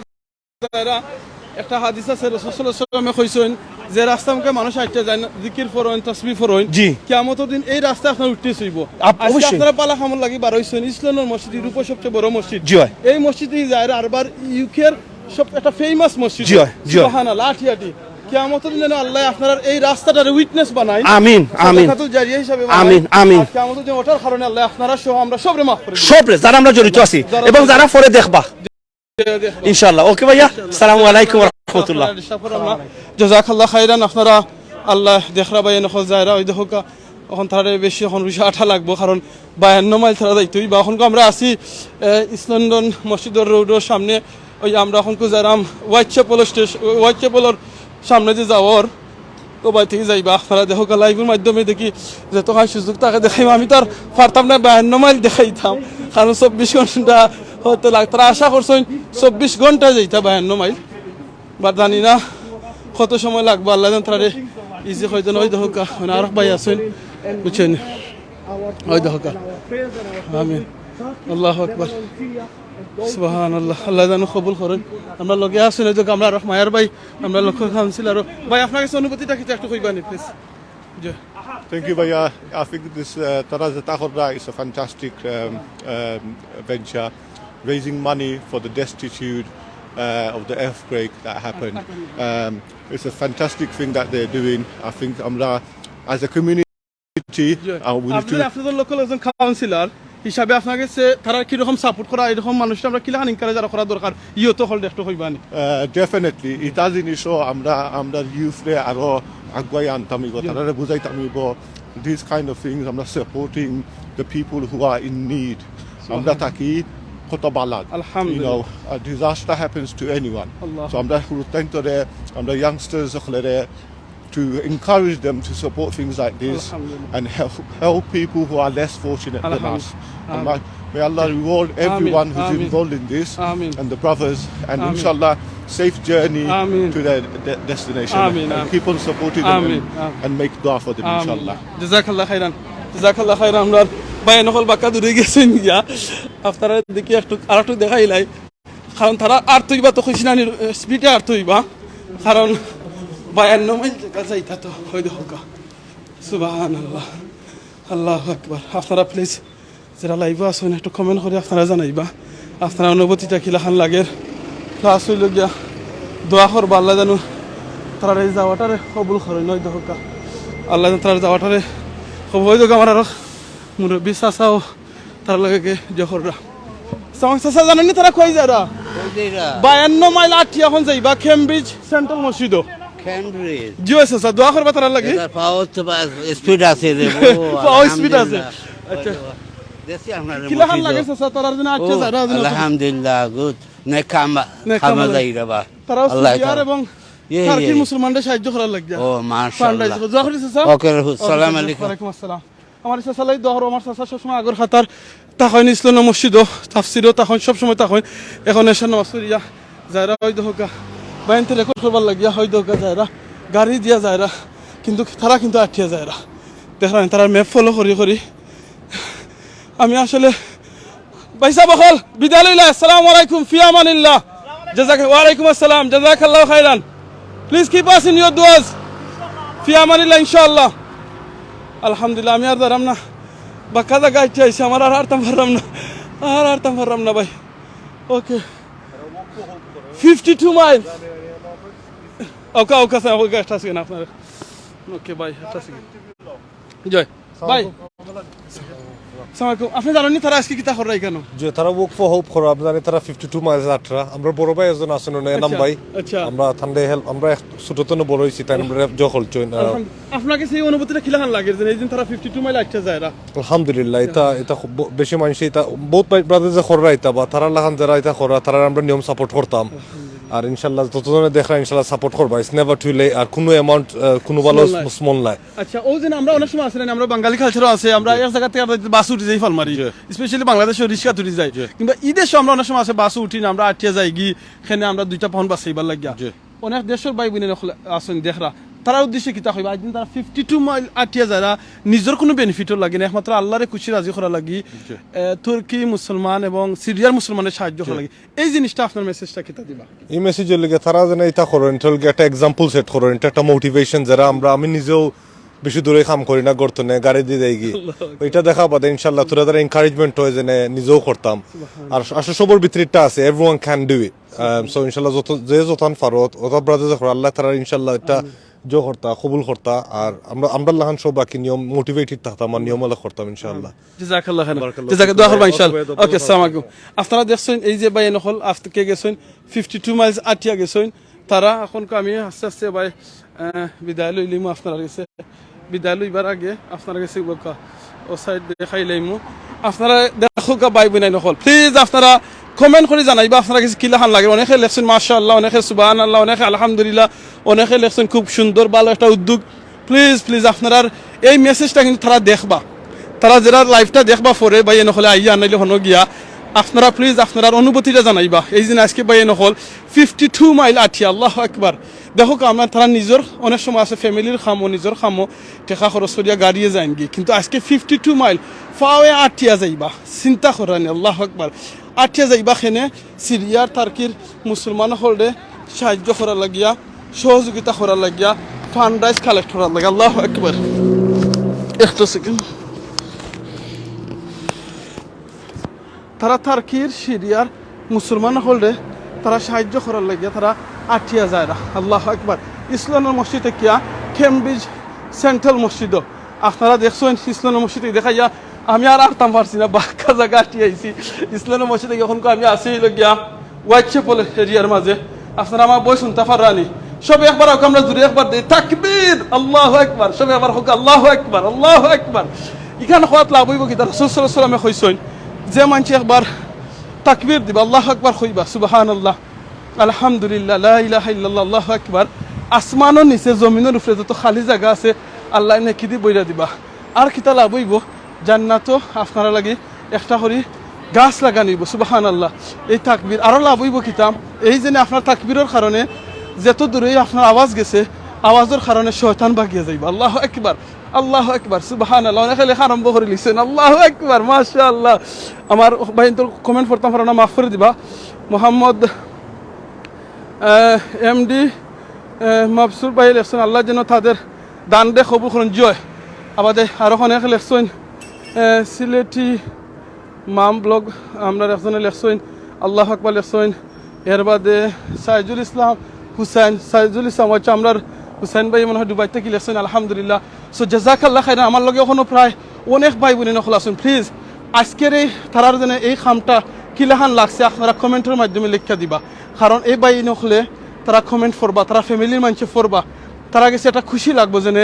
একটা হাদিস আছে, রাসূল সাল্লাল্লাহু আলাইহি ওয়াসাল্লামে কইছইন যে রাস্তা মুখে মানুষ আইট্টা যাইন, জিকির পড়ইন, তাসবিহ পড়ইন। জি। কিয়ামতর দিন এই রাস্তা আপনার উইটনেস অইবো। আপ-, আজকে অবশ্যই। আপনারা বালা কামর লাগি বার অইছইন, ইসলামনগর মসজিদ, ইউরোপর সবচেয়ে বড় মসজিদ। জি ভাই। এই মসজিদে যাইরা আরবার ইউকের সব একটা ফেমাস মসজিদ। জি ভাই, জি ভাই। সুবহানাল্লাহ, আটি আটি। কিয়ামতর দিন যেন আল্লাহ আপনারার এই রাস্তাটারে উইটনেস বানাইন। আমিন, আমিন। সাদাকাতুল জারিয়া হিসাবে বানাইন। আমিন, আমিন। আর কিয়ামতর দিন ওটার কারণে আল্লাহ আপনারা সহ আমরা সবরে মাফ করি দিন। সবরে, যারা আমরা জড়িত আছি যারা এবং জড়িত যারা পরে দেখবা। ইনশাআল্লাহ। ওকে ভাইয়া, আসসালামু আলাইকুম ওয়া রাহমাতুল্লাহ। জাযাকাল্লাহ খাইরান। আপনারা আল্লাহ দেখরা ভাইয়াইন অকল যাইরা, ওই দেখউক্কা, অখন তারারে বেশি অখন রুশা আটা লাগবো, কারণ বায়ান্ন মাইল তারা যাইতো অইবা। অখন আমরা আছি, এ, ইস্ট লন্ডন মসজিদর রোডর সামনে, ওই আমরা অখন যাইরাম হোয়াইট চ্যাপেল স্টেশন, হোয়াইট চ্যাপেলর সামনে যে যাওয়ার, তো বাই থাকি যাইবা। আপনারা দেখউক্কা, লাইভর মাধ্যমে দেখি যতখান সুযোগ থাকে দেখাইমু। আমি তো আর পারতাম না বায়ান্ন মাইল দেখাইতাম, কারণ চব্বিশ ঘন্টা হতে লাগ-, তারা আশা করছইন চব্বিশ ঘন্টা যাইতা বায়ান্ন মাইল। But জানি না কত সময় লাগবো, আল্লাহ জানে। তারারে ইজি কইতো না, ওই দেখউক্কা, মানে আরক ভাই আছইন, বুঝছইন? ওই দেখউক্কা। আমিন। আল্লাহু আকবার। সুবহানাল্লাহ। আল্লাহ জানে কবুল করইন। আমরার লগে আছইন, ওই দেখউক্কা, আমরার আরক মায়ার ভাই, আমরার local councillor। ভাই, আপনার গেছে অনুভূতিটা কিতা একটু কইবা নি, please? জি। Thank you, ভাইয়া। I think this, uh, তারা যেটা কররা, it's a fantastic, um, um, venture, raising money for the destitute, uh, of the earthquake that happened. Um, it's a fantastic thing that they're doing. I think আমরা, as a community, G. Uh, we need আপনি, to আপনি তো local একজন councillor হিসাবে আপনার গেছে তারা কিরকম support করা, এরকম মানুষরে আমরা কিলাখান encourage আরো করা দরকার, ইয়ো তো হল একটু কইবা নি? Uh, definitely, ইটা জিনিসও আমরা, আমরা youth রে আরো আগুয়াই আনতাম অইবো, জি। তারারে বুঝাইতাম অইবো, these kind of things, আমরা supporting the people who are in need. আমরা থাকি কত বালাত। আলহামদুলিল্লাহ। You know, a disaster happens to anyone. আল্লাহ। So আমরা হুরুতাইন্তরে, আমরা youngsters অকলরে, to encourage them to support things like this, আলহামদুলিল্লাহ। And help, help people who are less fortunate than আলহামদুলিল্লাহ। Us. And Amin. May, may Allah reward Amin, everyone who's Amin. Involved in this, Amin. And the brothers, and Amin. Inshallah, safe journey Amin. To their de-, destination. Amin, And Amin. Keep on supporting them Amin, and, Amin. And make dua for them, আমিন। Inshallah. জাযাকাল্লাহ খাইরান। জাযাকাল্লাহ খাইরান। আমরার ভাইয়াইন অকল বাক্কা দূরে গেছইন গিয়া। আপনারারে দেখি একটু, আরেকটু দেখাইলাই। কারণ তারা আটতো অইবা তো কইছি না নি, speed-এ আটতো অইবা। কারণ বায়ান্ন মাইল জাগা যাইতা তো, ওই দেখউক্কা। সুবহানাল্লাহ। আল্লাহু আকবার। আপনারা please যারা live-ও আছইন একটু comment করি আপনারা জানাইবা। আপনারার অনুভূতিটা কিলাখান লাগের। Plus অইলো গিয়া দোয়া করবা আল্লাহ জানে তারার এই যাওয়াটারে কবুল করইন, ওই দেখউক্কা। আল্লাহ জানে তারার যাওয়াটারে কবুল, ওই দেখউক্কা আমরার আরক মুরব্বি চাচাও তারার লগে গিয়া জোহররা। সামাং চাচা, জানইন নি তারা কই যাইরা? কই যাইরা? বায়ান্ন মাইল আটিয়া অখন যাইবা Cambridge Central মসজিদো। Cambridge। জি অয় চাচা, দোয়া করবা তারার লাগি। এটার পাও তো বা-, speed আছে রে, ও, পাও speed আছে। আলহামদুলিল্লাহ। আচ্ছা। দেখছি আপনার কিলাখান মসজিদও। লাগে চাচা, তারার জন্য আটিয়া ও, যাইরা, আলহামদুলিল্লাহ, good। নেক কাম, নেক কামে কামে যাইরা বা। তারাও আল্লাহ সিরিয়ার তাআলা। এবং ইয়ে, টার্কির ইয়ে। মুসলমানদের সাহায্য করার লাগিয়া। ও, মাশাআল্লাহ। Fundraise। দোয়া করি চাচা। ওকে, আসসালামু আলাইকুম। ওয়ালাইকুম আসসালাম। আমার চাচা লাই দোয়া করো, আমার চাচা সবসময় আগর কাতার থাকইন, ইসলাম মসজিদও, তাফসিরও থাকইন, সবসময় থাকইন। অখন এশার নামাজ পড়িয়া যাইরা, ওই দেখউক্কা, ভাইয়াইন্তে record করবার লাগিয়া, ওই দেখউক্কা যাইরা, গাড়ি দিয়া যাইরা, কিন্তু তারা কিন্তু আটিয়া যাইরা। দেখরা নি, তারার map follow করি করি আমি আসলে ভাইসাব অকল, বিদায় লইলা। আসসালামু আলাইকুম, ফি আমানিল্লাহ। জাযাক-, ওয়ালাইকুম আসসালাম, জাযাকাল্লাহু খাইরান। Please keep us in your duas। ফি আমানিল্লাহ, ইনশাআল্লাহ। আলহামদুলিল্লাহ, আমি আর যাইরাম না। বাক্কা জাগা আইতে আইছি, আমার আর আটতাম পাররাম না। আর আটতাম পাররাম না ভাই। Okay। Fifty two miles। Okay, okay, sir, okay, একটা second আপনার। Okay, ভাই, একটা second। জয়। ভাই। আসসালামু আলাইকুম। আপনি জানইন নি তারা আজকে কিতা কররা ইখানো? জি, তারা Walk for Hope কররা, আপনি জানইন তারা fifty two miles আটরা। আমরার বড় ভাই একজন আছইন, উনি এনাম আচ্ছা, ভাই। আচ্ছা। আমরা তানরে help, আমরা এক ছোট তনে বড় অইছি, তাই আমরা জোহর করছইন। আলহামদুলিল্লাহ। আপনার গেছে এই অনুভূতিটা কিলাখান লাগের যে এই দিন তারা fifty two mile আটটা যাইরা? আলহামদুলিল্লাহ, ইটা, ইটা খুব ব-, বেশি মানষে ইটা, বউত ভাই, brother যে কররা ইটা, বা তারার লাখান যারা ইটা কররা, তারার আমরা নিয়ম support করতাম। আলহামদুলিল্লাহ। আর ইনশাআল্লাহ যতজনে দেখরা ইনশাআল্লাহ support করবা, it's never too late। আর কুনু amount, আহ, কুনু ভালা small নায়। Small নায়। আচ্ছা, অউ যে আমরা অনেক সময় আছে না, আমরা বাঙালি culture-ও আছে, আমরা জি। এক জাগা থাকি আমরা বাসো উঠি যাই ফাল মারি। জি। Especially বাংলাদেশো রিক্সাত উঠি যাই। জি। কিংবা ইদেশো আমরা অনেক সময় আছে বাসো উঠি না, আমরা আটিয়া যাইগি, কেনে আমরা দুইটা pound বাচাইবার লাগিয়া। জি। অনেক দেশর ভাই বইন অকল আছইন দেখরা, তারার উদ্দেশ্যে কিতা কইবা? আইজ দিন তারা fifty two mile আটিয়া যাইরা, নিজর কুনু benefit-ও লাগি না, একমাত্র আল্লারে খুশি রাজি করার লাগি, জি। এ, তুর্কি মুসলমান এবং সিরিয়ার মুসলমানরে সাহায্য করার জি। লাগি। এই জিনিসটা আপনার message-টা কিতা দিবা? এই message অইলো গিয়া তারা যেন ইটা করইন, ইটা অইলো গিয়া একটা example set করইন, ইটা একটা motivation, যারা আমরা, আমি নিজেও বেশি দূরে কাম করি না, ঘর তনে গাড়ি দি যাইগি। আল্লাহু আকবার। ইটা দেখা বাদে ইনশাআল্লাহ থুড়া থুড়া encouragement অয় যেন নিজেও করতাম। সুবহানাল্লাহ। আর আসলে সবর ভিতরে ইটা আছে, everyone can do it। আম, so ইনশাআল্লাহ যত, যে যতখান পারো, অত brother যে করো, আল্লাহ তাআলা ইনশাআল্লাহ ইটা আমিন। জো করতা, কবুল করতা। আর আমরা, আমরার লাখান সব বাকি নিয়ম motivated থাকতাম আর নিয়ম আলা করতাম ইনশাআল্লাহ। জাযাকাল্লাহ খাইরান। বারাকাল্লাহ জাযাক-, ফিকুম। দোয়া করবা ইনশাআল্লাহ। ওকে, ওকে, আসসালামু আলাইকুম। আপনারা দেখছইন, এই যে ভাই অকল আজকে গেছইন, fifty two miles আটিয়া গেছইন। তারা অখন আমি আস্তে আস্তে ভাই, আহ, আহ, বিদায় লইলিমু আপনারার গেছে। বিদায় লইবার আগে আপনারার গেছে বকা ও সাইড দেখাইলাইমু। আপনারা দেখউক্কা ভাই বইনাইন অকল, প্লিজ আপনারা কমেন্ট করি জানাইবা আপনারার গেছে কিলাখান লাগে। অনেকে লেখছইন মাশাআল্লাহ, অনেকে সুবহানাল্লাহ, অনেকে আলহামদুলিল্লাহ, অনেকে লেখছইন খুব সুন্দর, ভালা একটা উদ্যোগ। প্লিজ, প্লিজ আপনারার এই মেসেজটা কিন্তু তারা দেখবা। তারা যেরা লাইভটা দেখবা পরে ভাইয়াইন অকলে আইয়া নাইলে হনো গিয়া, আপনারা প্লিজ আপনারার অনুভূতিটা জানাইবা। এই যে আজকে ভাইয়াইন অকল ফিফটি টু মাইল আটিয়া, আল্লাহু আকবার। দেখউক্কা, আমরা তারা নিজর অনেক সময় আছে ফ্যামিলির কামো, নিজর কামো টেকা খরচ করিয়া গাড়িয়ে যাইনগি, কিন্তু আজকে ফিফটি টু মাইল পাওয়ে আটিয়া যাইবা। চিন্তা কররানি, আল্লাহু আকবার। আটিয়া যাইবা কেনে? সিরিয়ার, টার্কির মুসলমান অকলরে সাহায্য করার লাগিয়া, সহযোগিতা করার লাগিয়া, ফান্ড রাইজ কালেক্ট করার লাগিয়া। আল্লাহু আকবার। একটা সেকেন্ড। তারা টার্কির, সিরিয়ার মুসলমান অকলরে তারা সাহায্য করার লাগিয়া তারা আটিয়া যায়রা। আল্লাহু আকবার। ইসলামর মসজিদ থাকিয়া কেমব্রিজ সেন্ট্রাল মসজিদো আপনারা দেখছইন, ইসলামর মসজিদ দেখাইয়া আমি আর আটতাম পারছি না, বাক্কা জাগা আটিয়া আইছি। ইসলামর মসজিদ থাকি অখনকু আমি আছি অইলো গিয়া হোয়াইট চ্যাপেল এরিয়ার মাঝে। আপনারা আমার বই হুনতা পাররানি? সবে একবার অউক্কা, আমরা জুরে একবার দেই, তাকবীর, আল্লাহু আকবার। সবে একবার কউক্কা, আল্লাহু আকবার, আল্লাহু আকবার। ইখান কওয়াত লাভ অইবো কিতা? রাসূল সাল্লাল্লাহু আলাইহি ওয়াসাল্লামে কইছইন, যে মানষে একবার তাকবীর দিবা, আল্লাহু আকবার কইবা, সুবহানাল্লাহ, আলহামদুলিল্লাহ, লা ইলাহা ইল্লাল্লাহ, আল্লাহু আকবার, আসমানর নিচে, জমিনর উপরে যত খালি জাগা আছে, আল্লায় নেকি দি ভইরা দিবা। আর কিতা লাভ অইবো? জান্নাতো আপনারার লাগি একটা করি গাছ লাগানি অইবো। সুবহানাল্লাহ। এই তাকবীর আরো লাভ অইবো কিতা? এই যে আপনার তাকবীরর কারণে যত দূরেই আপনার আওয়াজ গেছে, আওয়াজর কারণে শয়তান ভাগিয়া যাইবো। আল্লাহু আকবার, আল্লাহু আকবার, সুবহানাল্লাহ। অনেকে লেখা আরম্ভ করিলিছইন, আল্লাহু আকবার, মাশাআল্লাহ। আমার ভাইয়াইন্তর কমেন্ট পড়তাম পাররাম না, মাফ করি দিবা। মোহাম্মদ, আহ, এমডি, আহ, মাফসুর ভাই লেখছইন, আল্লায় যেন তাদের দানরে কবুল করইন। জি অয়। আবাদে আরো অনেকে লেখছইন, আহ, সিলেটি মাম ব্লগ, আমরার একজনে লেখছইন, আল্লাহু আকবার লেখছইন। এরবাদে সাইজুল ইসলাম হুসাইন, সাইজুল ইসলাম অইছে আমরার হুসাইন ভাই, মনে অয় দুবাই থাকি লেখছইন, আলহামদুলিল্লাহ। So, জাযাকাল্লাহ খাইরান। আমার লগে অখনো প্রায় অনেক ভাই বইনাইন অকল আছইন। প্লিজ, আজকের এই তারার যেন এই কামটা কিলাখান লাগছে, আপনারা কমেন্টর মাধ্যমে লেখিয়া দিবা। কারণ এই ভাইয়াইন অকলে তারা কমেন্ট পড়বা, তারা ফ্যামিলির মানষে পড়বা, তারার গেছে একটা খুশি লাগবো যেন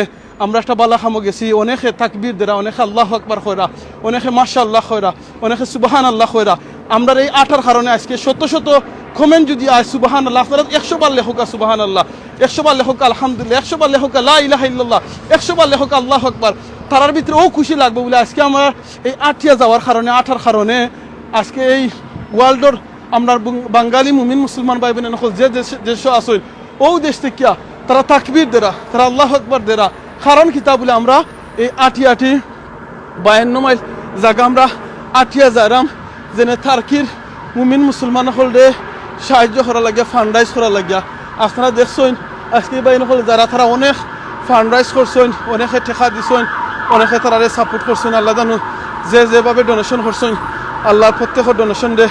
আমরা একটা ভালা কামো গেছি। অনেকে তাকবীর দেরা, অনেকে আল্লাহু আকবার কইরা, অনেকে মাশাআল্লাহ কইরা, অনেকে সুবহানাল্লাহ কইরা। আমরার এই আটার কারণে আজকে শত শত কমেন্ট যদি আয়, সুবহানাল্লাহ, আপনারা একশো বার লেখউক্কা সুবহানাল্লাহ, একশো বার লেখউক্কা আলহামদুলিল্লাহ, একশো বার লেখউক্কা লা ইলাহা ইল্লাল্লাহ, একশো বার লেখউক্কা আল্লাহু আকবার, তারার ভিতরে অউ খুশি লাগবো বলে আজকে আমরা এই আটিয়া যাওয়ার কারণে, আটার কারণে আজকে এই ওয়ার্ল্ডর আমরার বং-, বাঙালি মুমিন মুসলমান ভাই বইনাইন অকল যে দেশ, দেশো আছইন, অউ দেশ থাকিয়া তারা তাকবীর দেরা, তারা আল্লাহু আকবার দেরা। কারণ কিতা বলে আমরা এই আটি আটি বায়ান্ন মাইল জাগা আমরা আটিয়া যাইরাম, যেন টার্কির মুমিন মুসলমান অকলরে সাহায্য করার লাগিয়া, ফান্ড রাইজ করার লাগিয়া। আপনারা দেখছইন, আজকে ভাইয়াইন অকল যারা, তারা অনেক ফান্ড রাইজ করছইন, অনেকে টেকা দিছইন, অনেকে তারারে সাপোর্ট করছইন। আল্লায় জানো যে যেভাবে ডোনেশন করছইন, আল্লায় প্রত্যেকর ডোনেশনরে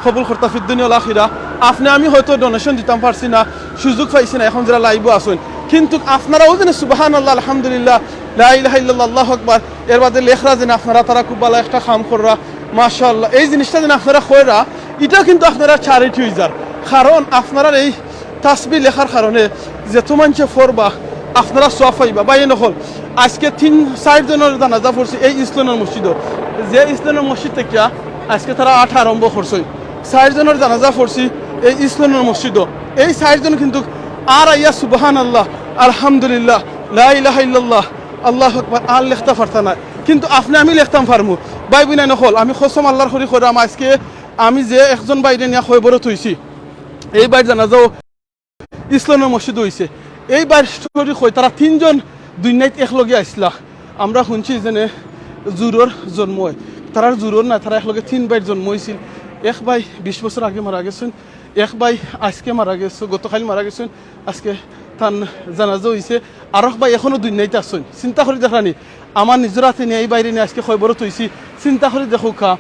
কবুল করতা ফিদ্দুনিয়া ওয়াল আখিরা। আপনে আমি হয়তো ডোনেশন দিতাম পারছি না, সুযোগ পাইছি না, অখন যেরা লাইভো আছইন, কিন্তু আপনারাও যেন সুবহানাল্লাহ, আলহামদুলিল্লাহ, লা ইলাহা ইল্লাল্লাহ, আল্লাহু আকবার, এরবাদে লেখরা যেন আপনারা, তারা খুব ভালা একটা কাম কররা, মাশাআল্লাহ। এই জিনিসটা যেন আপনারা কইরা, ইটাও কিন্তু আপনারার চ্যারিটি অইযার। কারণ আপনারার এই তাসবিহ লেখার কারণে যত মানষে পড়বা, আপনারা সওয়াব পাইবা। ভাইয়াইন অকল, আজকে তিন চাইর জনর জানাজা পড়ছি এই ইসলামর মসজিদো। যে ইসলামর মসজিদ থাকিয়া আজকে তারা আটা আরম্ভ করছইন, চাইর জনর জানাজা পড়ছি এই ইসলামর মসজিদো। এই চাইর জন কিন্তু আর আইয়া সুবহানাল্লাহ, আলহামদুলিল্লাহ, লা ইলাহা ইল্লাল্লাহ, আল্লাহু আকবার আর লেখতা পারতা নায়, কিন্তু আপনে আমি লেখতাম পারমু। ভাই বইনাইন অকল, আমি কসম আল্লাহর করি কইরাম, আজকে আমি যে একজন ভাইরে নিয়া কয়বরত অইছি, এই ভাইর জানাজাও ইসলামর মসজিদো অইছে। এই ভাইর স্টোরি কই, তারা তিনজন দুনিয়াত একলগে আইছলা। আমরা হুনছি যেন জুরর জন্ম অয়, তারার জুরর না, তারা একলগে তিন ভাইর জন্ম অইছিল। এক ভাই বিশ বছর আগে মারা গেছইন, এক ভাই আজকে মারা গেছে, গতকাইল মারা গেছইন, আজকে তান জানাজা অইছে। আরক ভাই অখনো দুনিয়াত আছইন। চিন্তা করি দেখরানি, আমার নিজর আতে নিয়া এই ভাইরে নিয়া আজকে কয়বরত অইছি। চিন্তা করি দেখউক্কা,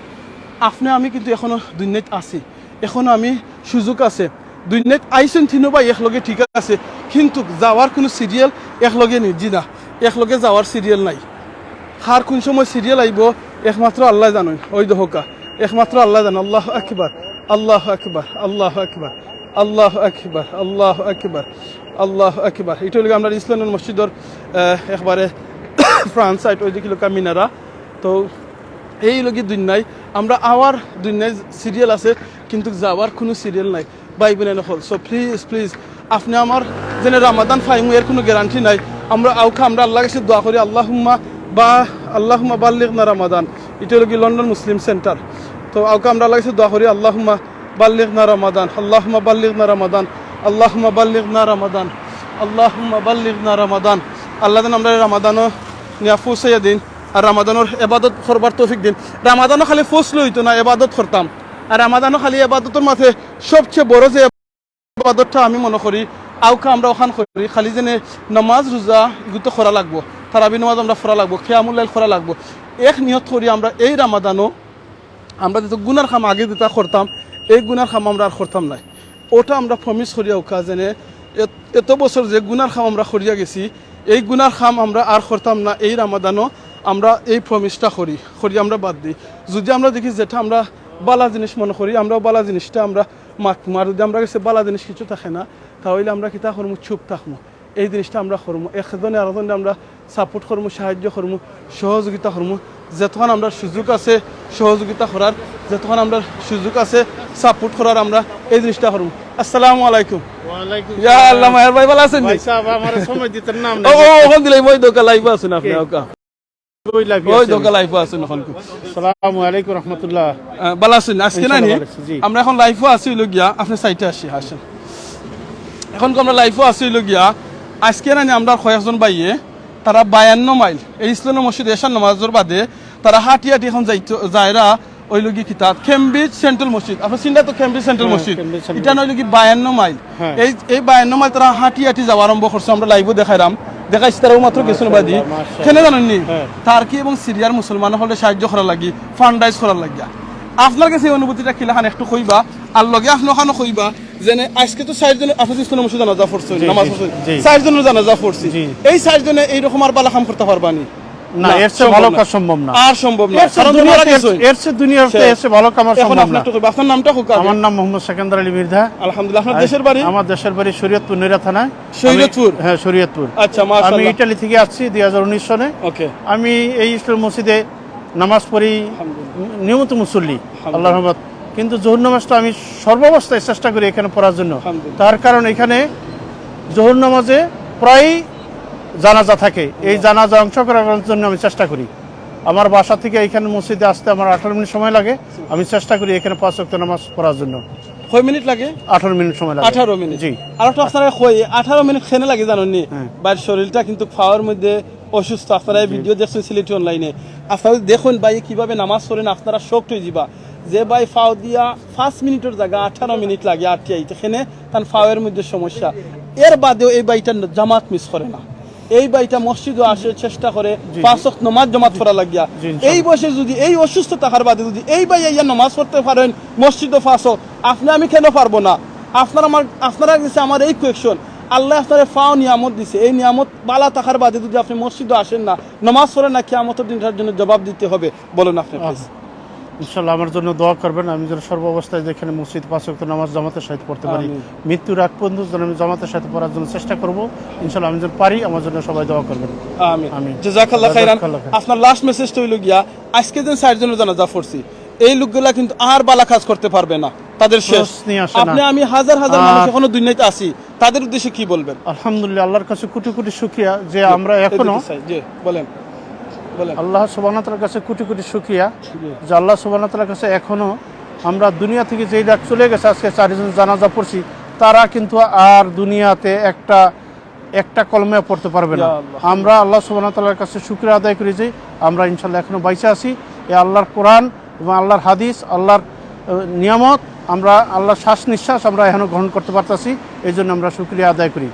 আপনে আমি কিন্তু অখনো দুনিয়াত আছি, অখনো আমি সুযোগ আছে। দুনিয়াত আইছইন তিনো ভাই একলগে, ঠিক আছে, কিন্তু যাওয়ার কুনু সিরিয়াল একলগে নি, জি না, একলগে যাওয়ার সিরিয়াল নাই। কার কুন সময় সিরিয়াল আইবো, একমাত্র আল্লায় জানইন। অউ দেখউক্কা, একমাত্র আল্লায় জানইন। আল্লাহু আকবার, আল্লাহু আকবার, আল্লাহু আকবার, আল্লাহু আকবার, আল্লাহু আকবার। আল্লাহু আকবার। ইটা অইলো গি আমরার ইস্ট লন্ডন মসজিদর, আহ, একবারে ফ্রন্ট সাইড, ওই দিকে অইলো গি মিনারা। তো এই অইলো গি দুনিয়ায়, আমরা আওয়ার দুনিয়ায় সিরিয়াল আছে, কিন্তু যাওয়ার কুনু সিরিয়াল নাই। ভাই বোন অকল, so please, please, আপনে আমার যেন রমাদান পাইমু এর কুনু গ্যারান্টি নাই। আমরা আউক্কা আমরা আল্লার গেছে দোয়া করি, আল্লাহুম্মা বা আল্লাহুম্মা বাল্লিগনা রমাদান। ইটা অইলো গি লন্ডন মুসলিম সেন্টার। তো আউক্কা আমরা আল্লার গেছে দোয়া করি, আল্লাহুম্মা বাল্লিগনা রমাদান, আল্লাহুম্মা বাল্লিগনা রমাদান, আল্লাহুম্মা বাল্লিগনা রমাদান, আল্লাহুম্মা বাল্লিগনা রমাদান। আল্লাহ যেন আমরারে রমাদানো নিয়া পৌঁছাইয়া দিন, আর রমাদানর এবাদত করবার তৌফিক দিন। রমাদানো খালি পৌঁছলে অইতো না, এবাদত করতাম। আর রমাদানো খালি এবাদতর মাঝে সবচেয়ে বড় যে এবাদতটা আমি মনে করি, আউক্কা আমরা অখান করি, খালি যেন নামাজ রোজা ইগুতো করা লাগবো, তারাবি নামাজ আমরা পড়া লাগবো, কিয়ামুল লাইল করা লাগবো। এক নিয়ত করি আমরা এই রমাদানো আমরা যেতা গুনার কাম আগে যেতা করতাম, এই গুনার কাম আমরা আর করতাম নায়। ওটা আমরা প্রমিস করি আউক্কা যেন এত, এত বছর যে গুনার কাম আমরা করিয়া গেছি, এই গুনার কাম আমরা আর করতাম না। এই রমাদানো আমরা এই প্রমিসটা করি, করি আমরা বাদ দেই। যদি আমরা দেখি যেটা আমরা বালা জিনিস মনে করি, আমরাও বালা জিনিসটা আমরা মাতমু। আর যদি আমরার গেছে বালা জিনিস কিছু থাকে না, তাহলে আমরা কিতা করমু? চুপ থাকমু। এই জিনিসটা আমরা করমু, একজনে আরজনরে আমরা সাপোর্ট করমু, সাহায্য করমু, সহযোগিতা করমু। যেতখান আমরার সুযোগ আছে সহযোগিতা করার, যেতখান আমরার সুযোগ আছে সাপোর্ট করার, আমরা এই জিনিসটা করমু। আসসালামু আলাইকুম। ওয়ালাইকুম ইয়া সালাম। আল্লাহ, মায়ার ভাই ভালা আছইন নি? ভাই সাহেব, আমারে সময় দিতে নাম ও, নাই। ও, অখন দিলাই, ওই দোকা লাইভো আছইন আপনে, কে? ওকা। ওই লাইভো ওই আছি দোকা আমি। লাইভো আছইন অখন। আসসালামু আলাইকুম রহমতুল্লাহ। আহ, ভালা আছইন? আজকে ইনশাআল্লাহ নানি? ভালা আছি, জি। আমরা অখন লাইভো আছি অইলো গিয়া, আপনে সাইডে আসি, আসেন। অখন আমরা লাইভো আছি অইলো গিয়া, আজকে নানি আমরার কয়েকজন ভাইয়ে, তারা বায়ান্ন মাইল, এই ইস্ট লন্ডন মসজিদ এশার নামাজর বাদে, তারা হাঁটি হাঁটি অখন যাইতো, যাইরা অইলো গি কিতা, ক্যামব্রিজ সেন্ট্রাল মসজিদ। আপনার চিনরা তো ক্যামব্রিজ সেন্ট্রাল হ্যাঁ, মসজিদ? ক্যামব্রিজ সেন্ট্রাল ইটা মসজিদ। অইলো গি বায়ান্ন মাইল। হ্যাঁ। এই, এই বায়ান্ন মাইল তারা হাঁটি হাঁটি যাওয়া আরম্ভ করছে, আমরা লাইভো দেখাইরাম, দেখাইছি, তারা মাত্র গেছইন বাদি। মাশাআল্লাহ, মাশাআল্লাহ। কেনে জানইন নি? হ্যাঁ। টার্কি এবং সিরিয়ার মুসলমান অকলরে সাহায্য করার লাগি, ফান্ডরাইজ করার লাগিয়া। আপনার গেছে এই অনুভূতিটা কিলাখান একটু কইবা, আর লগে আপনে অখানও কইবা, যেন আজকে তো চাইরজন, আপনে তো ইস্ট লন্ডন মসজিদ জানাজা পড়ছইন, জি, নামাজ জি, পড়ছইন, জি। চাইরজনে জানাজা পড়ছি। জি। এই চাইরজনে এইরকম আর বালা কাম করতা পারবা নি? না, না, এর চেয়ে সম্ভব ভালো না। কাজ সম্ভব না। আর সম্ভব না। এর চেয়ে কারণ তো দুনিয়াতে মারা এর, গেছইন। এর চেয়ে দুনিয়াতে শেষ। এর চেয়ে ভালো কাম আর এখন সম্ভব আপনি না। একটু কইবা, আপনার নামটা কউক্কা আগে। আমার নাম মোহাম্মদ সেকেন্দার আলী মির্জা। আলহামদুলিল্লাহ, আপনার আমি, দেশের বাড়ি? আমার দেশের বাড়ি শরীয়তপুর নৈরা থানায়। আমি, শরীয়তপুর? হ্যাঁ, শরীয়তপুর। আচ্ছা, আমি মাশাআল্লাহ। ইটালি থেকে আসছি দুই হাজার উনিশ সনে। ওকে। আমি এই ইসলাম মসজিদে নামাজ পড়ি, আলহামদুলিল্লাহ। নিয়মিত মুসল্লি, আলহামদুলিল্লাহ। আল্লাহর রহমত। কিন্তু জোহর নামাজটা আমি সর্বাবস্থায় চেষ্টা করি এখানে পড়ার জন্য। আলহামদুলিল্লাহ। তার কারণ এখানে জোহর নামাজে প্রায়ই জানাজা থাকে, এই জানাজা অংশ করার জন্য আমি চেষ্টা করি। আমার বাসা থেকে এখানে মসজিদে আসতে আমার আঠারো মিনিট সময় লাগে। আমি চেষ্টা করি এখানে পাঁচ ওয়াক্ত নামাজ পড়ার জন্য। কয় মিনিট লাগে? আঠারো মিনিট সময় লাগে। আঠারো মিনিট। জি। আর একটা আপনারে কই, আঠারো মিনিট কেনে লাগে জানইন নি? হ্যাঁ। ভাইর শরীরটা কিন্তু পাওর মধ্যে অসুস্থ। আপনারা এই জি। ভিডিও দেখছইন সিলেটি অনলাইনে। আপনারা দেখইন ভাই কিভাবে নামাজ পড়ইন, আপনারা শকড অইযিবা। যে ভাই পাও দিয়া পাঁচ মিনিটর জাগা আঠারো মিনিট লাগে আটিয়া আইতে, কেনে তান পাওর মধ্যে সমস্যা। এর বাদেও এই ভাইটা জামাত মিস করে না। এই ভাইটা মসজিদো আসে, চেষ্টা করে জি, জি। পাঁচ ওয়াক্ত নামাজ জামাত পড়া লাগিয়া। জি, ইনশাআল্লাহ। এই বয়সে যদি, এই অসুস্থ থাকার বাদে যদি এই ভাই আইয়া নামাজ পড়তে পারইন মসজিদো পাঁচ ওয়াক্ত, আপনে আমি কেনে পারবো না? আপনার আমার, আপনারার গেছে আমার এই কোয়েকশন, আল্লায় আপনারে পাও নিয়ামত দিছে, এই নিয়ামত বালা থাকার বাদে যদি আপনে মসজিদো আসেন না, নামাজ পড়েন না, কিয়ামতর দিন এটার জন্য জবাব দিতে হবে। বলেন আপনে, প্লিজ। আচ্ছা। ইনশাআল্লাহ আমার জন্য দোয়া করবেন, আমি যেন সর্বাবস্থায় যেখানে মসজিদ পাঁচ ওয়াক্ত নামাজ জামাতের সাথে পড়তে পারি। আমিন। মৃত্যুর আগ পর্যন্ত যেন আমি জামাতের সাথে পড়ার জন্য চেষ্টা করব। ইনশাআল্লাহ আমি যেন পারি, আমার জন্য সবাই দোয়া করবেন। আমিন। আমিন। জাযাকাল্লাহ খাইরান। জাযাকাল্লাহ খাইরান। আপনার লাস্ট মেসেজটা অইলো গিয়া, আজকে যে চাইরজনর জানাজা পড়ছি, এই লোকগুলা কিন্তু আর বালা কাজ করতে পারবে না, তাদের শেষ। সোর্স নিয়ে আসে না। আপনে আমি হাজার হাজার মানুষ আর এখনো দুনিয়াতে আছি, তাদের উদ্দেশ্যে কি বলবেন? আলহামদুলিল্লাহ, আল্লাহর কাছে কোটি কোটি শুকরিয়া যে জি, আমরা এদিকে এখনো স্যার, জি, বলেন, বলেন। আল্লাহ সুবহানাহু ওয়া তাআলার কাছে কোটি কোটি শুকরিয়া জি। যে আল্লাহ সুবহানাহু ওয়া তাআলার কাছে এখনো আমরা দুনিয়া থেকে যেই ডাক চলে গেছে, আজকে চারজন জানাজা পড়ছি, তারা কিন্তু আর দুনিয়াতে একটা, একটা কলমে পড়তে পারবে না। ইয়া আল্লাহ। আমরা আল্লাহ সুবহানাহু ওয়া তাআলার কাছে শুকরিয়া আদায় করি যে আমরা ইনশাআল্লাহ এখনো বাইচা আছি। এই আল্লাহর কোরআন এবং আল্লাহর হাদিস, আল্লাহর, আহ, নিয়ামত, আমরা আল্লাহর শ্বাস নিঃশ্বাস আমরা এখনো গ্রহণ করতে পারতাছি, এই জন্য আমরা শুকরিয়া আদায় করি।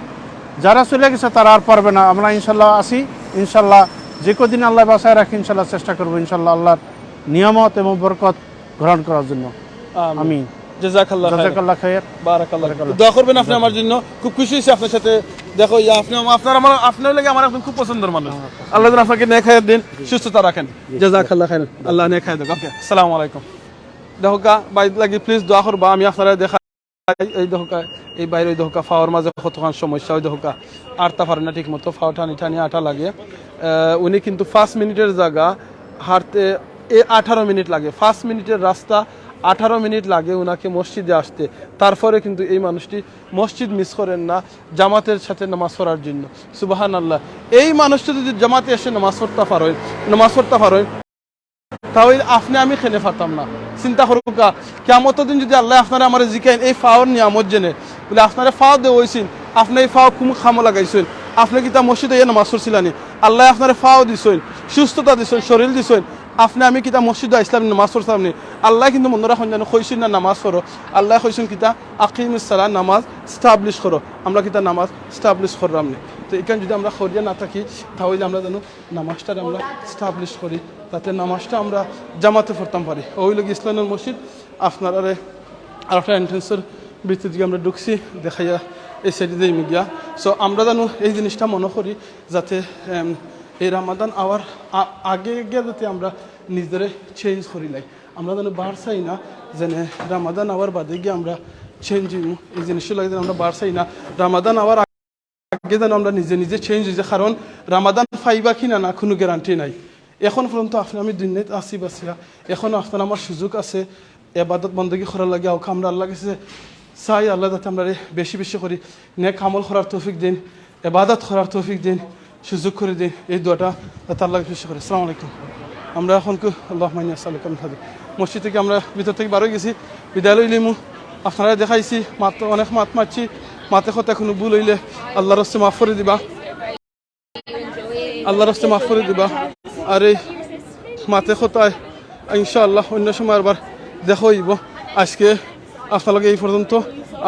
যারা চলে গেছে তারা আর পারবে না, আমরা ইনশাআল্লাহ আছি। ইনশাআল্লাহ যে কদিন আল্লাহ বাঁচায় রাখে ইনশাআল্লাহ চেষ্টা করবো ইনশাআল্লাহ আল্লাহর নিয়ামত এবং বরকত গ্রহণ করার জন্য। আমিন। আমিন। জাযাকাল্লাহ খাইর। জাযাকাল্লাহ খাইর। বারাকাল্লাহ। বারাকাল্লাহ। দোয়া করবেন আপনে আমার জন্য। খুব খুশি অইছি আপনার সাথে দেখা অইয়া। আপনে, আপনার আমার, আপনার লাগি আমার একজন খুব পছন্দর মানুষ। আল্লাহ যেন আপনাকে নেক হায়াত দিন, সুস্থতা রাখেন। জাযাকাল্লাহ খাইরান। আল্লাহ নেক হায়াত দেখ। ওকে, আসসালামু আলাইকুম। দেখউক্কা, ভাইর লাগি প্লিজ দোয়া করবা, আমি আপনারে দেখা এই দেখউক্কা, এই ভাইর ওই দেখউক্কা, পাওর মাঝে কতখান সমস্যা, ওই দেখউক্কা, আটতা পারে না ঠিক মতো, পাও টানি টানি আটা লাগে। আহ, উনি কিন্তু পাঁচ মিনিটের জাগা হাঁটতে, এ আঠারো মিনিট লাগে, পাঁচ মিনিটের রাস্তা আঠারো মিনিট লাগে উনাকে মসজিদে আসতে। তারপরে কিন্তু এই মানুষটি মসজিদ মিস করেন না জামাতের সাথে নামাজ পড়ার জন্য। সুবহানাল্লাহ। এই মানুষটা যদি জামাতে এসে নামাজ পড়তা পারইন, নামাজ পড়তা পারইন, তাহলে আপনে আমি কেনে পারতাম না। চিন্তা করউক্কা, কিয়ামতর দিন যদি আল্লায় আপনারে আমারে জিকাইন, এই পাওর নিয়ামত যেনে, বুলে আপনারে পাও দেওয়া অইছিল, আপনে এই পাও কুন কামো লাগাইছইন? আপনে কিতা মসজিদো আইয়া নামাজ পড়ছিলা নি? আল্লায় আপনারে পাও দিছইন, সুস্থতা দিছইন, শরীর দিছইন, আপনে আমি কিতা মসজিদো আইছলাম নি, নামাজ পড়ছলাম নি? আল্লায় কিন্তু মনো রাখইন যেন কইছইন না নামাজ পড়ো, আল্লায় কইছইন কিতা, আকিমিস সালাহ, নামাজ establish করো। আমরা কিতা নামাজ establish করলাম নি? তো ইখান যদি আমরা করিয়া না থাকি, তাহলে আমরা যেন নামাজটারে আমরা establish করি, যাতে নামাজটা আমরা জামাতে পড়তাম পারি। ওই লগি ইসলামের মসজিদ, আপনারারে আরোকটা entrance-র ভিতর দিকে আমরা ঢুকছি, দেখাইয়া এই side-এ যাইমু গিয়া। So আমরা যেন এই জিনিসটা মনো করি, যাতে, এম, এই রামাদান আওয়ার আ-, আগে গিয়া যাতে আমরা নিজেরে change করিলাই। আমরা যেন বার চাই না, যেন রামাদান আওয়ার বাদে গিয়া আমরা change অইমু, এই জিনিসটা লাগে যেন আমরা বার চাই না। রামাদান আওয়ার আগে যেন আমরা নিজে নিজে change অই যাই, কারণ রামাদান পাইবা কি না, না কুনু guarantee নাই। এখন পর্যন্ত আপনে আমি দুনিয়াত আছি বাঁচিয়া, এখনো আপনার আমার সুযোগ আছে এবাদত বন্দেগী করার লাগি। আউক্কা আমরা আল্লার গেছে চাই, আল্লায় যাতে আমরারে বেশি বেশি করি নেক আমল করার তৌফিক দেইন, এবাদত করার তৌফিক দেইন, সুযোগ করি দেইন। এই দোয়াটা যাতে আল্লার গেছে বেশি করি। আসসালামু আলাইকুম। আমরা এখন কু-, আল্লাহুম্মা ইন্নী আসআলুকা মিন ফাদলিক। মসজিদ থাকি আমরা ভিতর থাকি বার অই গেছি, বিদায় লইলিমু। আপনারারে দেখাইছি, মাত, অনেক মাত মাতছি, মাতে কথায় কুনু ভুল অইলে আল্লার ওয়াস্তে মাফ করি দিবা, আল্লার ওয়াস্তে মাফ করি দিবা। আর এই মাতে কথায় ইনশাআল্লাহ অইন্য সময় আরবার দেখা অইবো। আইজকে আপনার লগে এই পর্যন্ত,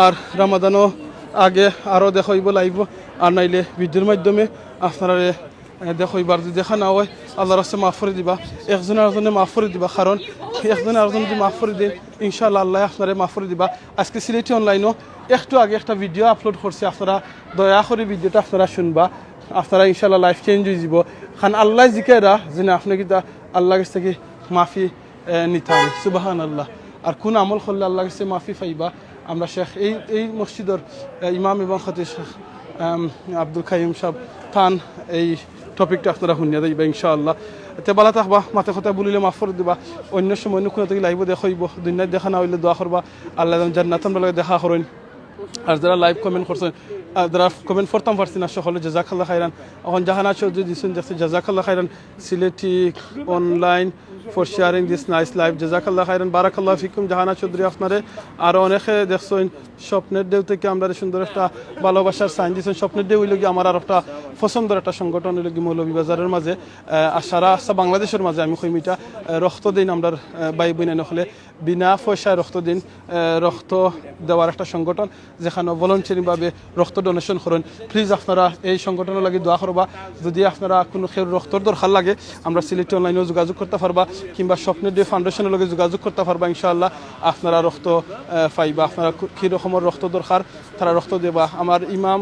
আর রামাদানও আগে আরও দেখা অইবো live-ও, আর নাইলে video-র মাধ্যমে আপনারারে এ, দেখা অইবো। আর যদি দেখা না অয়, আল্লার ওয়াস্তে মাফ করি দিবা। একজনে আরকজনরে মাফ করি দিবা, কারণ একজনে আরকজনরে যদি মাফ করি দেইন, ইনশাআল্লাহ আল্লায় আপনারে মাফ করি দিবা। আইজকে সিলেটি online-ও একটু আগে একটা video upload করছি, আপনারা দয়া করি video-টা আপনারা শুনবা, আপনারা ইনশাআল্লাহ life change অই যিবো। কারণ আল্লায় জিকাইরা যেন আপনে কিতা আল্লার গেছ থাকি মাফি এ, নিতাম। সুবহানাল্লাহ। আর কুন আমল করলে আল্লার গেছে মাফি পাইবা? আমরা শেখ এই, এই মসজিদর, এ, ইমাম এবং খতিব শেখ, এম, আব্দুল কাইয়ুম সাহেব তান এই topic-টা আপনারা হুনিয়া যাইবা ইনশাআল্লাহ। তে ভালা থাকবা, মাতে কথায় ভুল অইলে মাফ করি দিবা। অইন্য সময় অইন্য কুনু থাকি live-ও দেখা অইবো, দুনিয়াত দেখা না অইলে দোয়া করবা, আল্লায় যেন জান্নাত আমরার লগে দেখা করইন। আর যারা live comment করছইন, আর যারা comment পড়তাম পারছি না, সকলরে জাযাকাল্লাহ খাইরান। এখন জাহানা চৌধুরী দিছইন, দেখছি জাযাকাল্লাহ খাইরান। Sylheti online for sharing this nice live। জাযাকাল্লাহ খাইরান, বারাকাল্লাহ ফিকুম জাহানা চৌধুরী, আপনারে আরো অনেকে দেখছইন। স্বপ্নের ঢেউ থাকি আমরারে সুন্দর একটা ভালোবাসার sign দিছইন। স্বপ্নের ঢেউ অইলো গি আমার আরোকটা পছন্দর একটা সংগঠন অইলো গি মৌলভীবাজারর মাঝে, আহ, আর সারা, সারা বাংলাদেশর মাঝে আমি কইমু ইটা, আহ, রক্ত দেইন আমরার, আহ, ভাই বইন অকলে। বিনা পয়সায় রক্ত দেইন, আহ, রক্ত দেওয়ার একটা সংগঠন, যেখানো volunteering ভাবে রক্ত donation করইন। Please আপনারা এই সংগঠনর লাগি দোয়া করবা। যদি আপনারা কুনু কেউর রক্তর দরকার লাগে, আমরা সিলেটি online-ও যোগাযোগ করতা পারবা, কিংবা স্বপ্নের ঢেউ foundation-র লগে যোগাযোগ করতা পারবা। ইনশাআল্লাহ আপনারা রক্ত, আহ, পাইবা। আপনারা কু-, কি রকমর রক্ত দরকার, তারা রক্ত দিবা। আমার ইমাম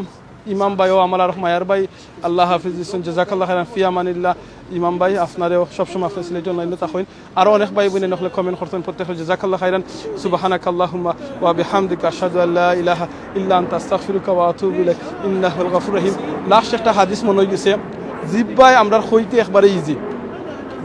ইমাম ভাইও আমার আরোক মায়ার ভাই, আল্লাহ হাফিজ দিছইন, জাযাকাল্লাহ খাইরান, ফি আমানিল্লাহ। ইমাম ভাই, আপনারেও সবসময় আপনে সিলেটি online-ও থাকইন। আরো অনেক ভাই বইন অকলে comment করছইন, প্রত্যেকে জাযাকাল্লাহ খাইরান। সুবহানাকাল্লাহুম্মা ওয়া বিহামদিকা, আশহাদু আল্লা ইলাহা ইল্লা আনতা, আস্তাগফিরুকা ওয়া আতুবু ইলাইক। ইন্নাকা হুয়াল গাফুরুর রহিম। Last একটা হাদিস মনো অই গেছে, জিব্বায় আমরার কইতে একবারে easy,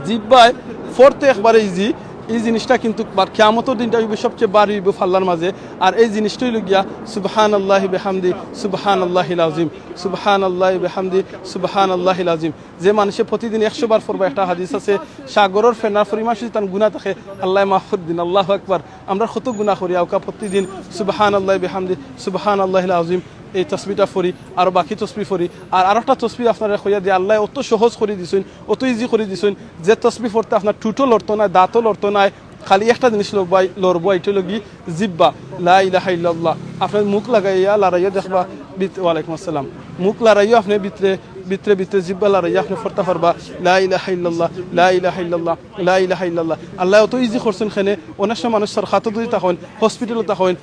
জিব্বায় পড়তে একবারে easy, এই জিনিসটা কিন্তু বার-, কিয়ামতর দিনটা অইবো সবচেয়ে ভারী অইবো পাল্লার মাঝে। আর এই জিনিসটা অইলো গিয়া সুবহানাল্লাহি বিহামদি, সুবহানাল্লাহিল আযীম, সুবহানাল্লাহি বিহামদি, সুবহানাল্লাহিল আযীম। যে মানষে প্রতিদিন একশো বার পড়বা, একটা হাদিস আছে, সাগরর ফেনার পরিমাণ যদি তান গুনা থাকে, আল্লায় মাফ করি দিন। আল্লাহু আকবার। আমরা কত গুনা করি, আউক্কা প্রতিদিন সুবহানাল্লাহি বিহামদি, সুবহানাল্লাহিল আযীম, এই তসবিটা পড়ি, আর বাকি তসবি পড়ি। আর আরোকটা তসবি আপনারে কইয়া দেই, আল্লায় অত সহজ করি দিছইন, অত easy করি দিছইন, যে তসবি পড়তে আপনার ঠুটো লড়তো নায়, দাঁতও লড়তো নায়, খালি একটা জিনিস লড়বাই-, লড়বো, ইটা অইলো গি জিব্বা। লা ইলাহা ইল্লাল্লাহ। আপনে মুখ লাগাইয়া লড়াইয়া দেখবা, ভিত-, ওয়ালাইকুম আসসালাম। মুখ লড়াইয়া আপনে ভিতরে, ভিতরে, ভিতরে জিব্বা লড়াইয়া আপনে পড়তা পারবা, লা ইলাহা ইল্লাল্লাহ, লা ইলাহা ইল্লাল্লাহ, লা ইলাহা ইল্লাল্লাহ। আল্লায় অত easy করছইন কেনে, অনেক সময় মানুষ সরকারো যদি থাকইন, hospital-ও থাকইন,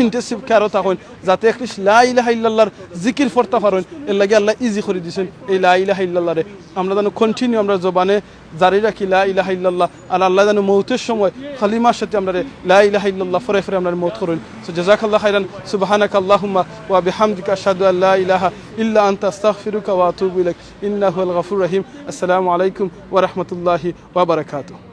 ইন্টেনসিভ কেয়ারো থাকইন, যাতে অ্যাটলিস্ট লা ইলাহা ইল্লাল্লাহর জিকির পড়তা পারইন। এর লাগি আল্লায় ইজি করি দিছইন এই লা ইলাহা ইল্লাল্লাহরে। আমরা যেন কন্টিনিউ আমরা জবানে জারি রাখি লা ইলাহা ইল্লাল্লাহ। আর আল্লায় যেন মউতের সময় কালিমার সাথে আমরারে লা ইলাহা ইল্লাল্লাহ পড়ে পড়ে আমরারে মউত করইন। So, জাযাকাল্লাহু খাইরান, সুবহানাকা আল্লাহুম্মা ওয়া বিহামদিকা, আশহাদু আল্লা ইলাহা ইল্লা আনতা, আস্তাগফিরুকা ওয়া আতুবু ইলাইক, ইন্নাকা হুয়াল গাফুরুর রহিম। আসসালামু আলাইকুম ওয়া রাহমাতুল্লাহি ওয়া বারাকাতুহু।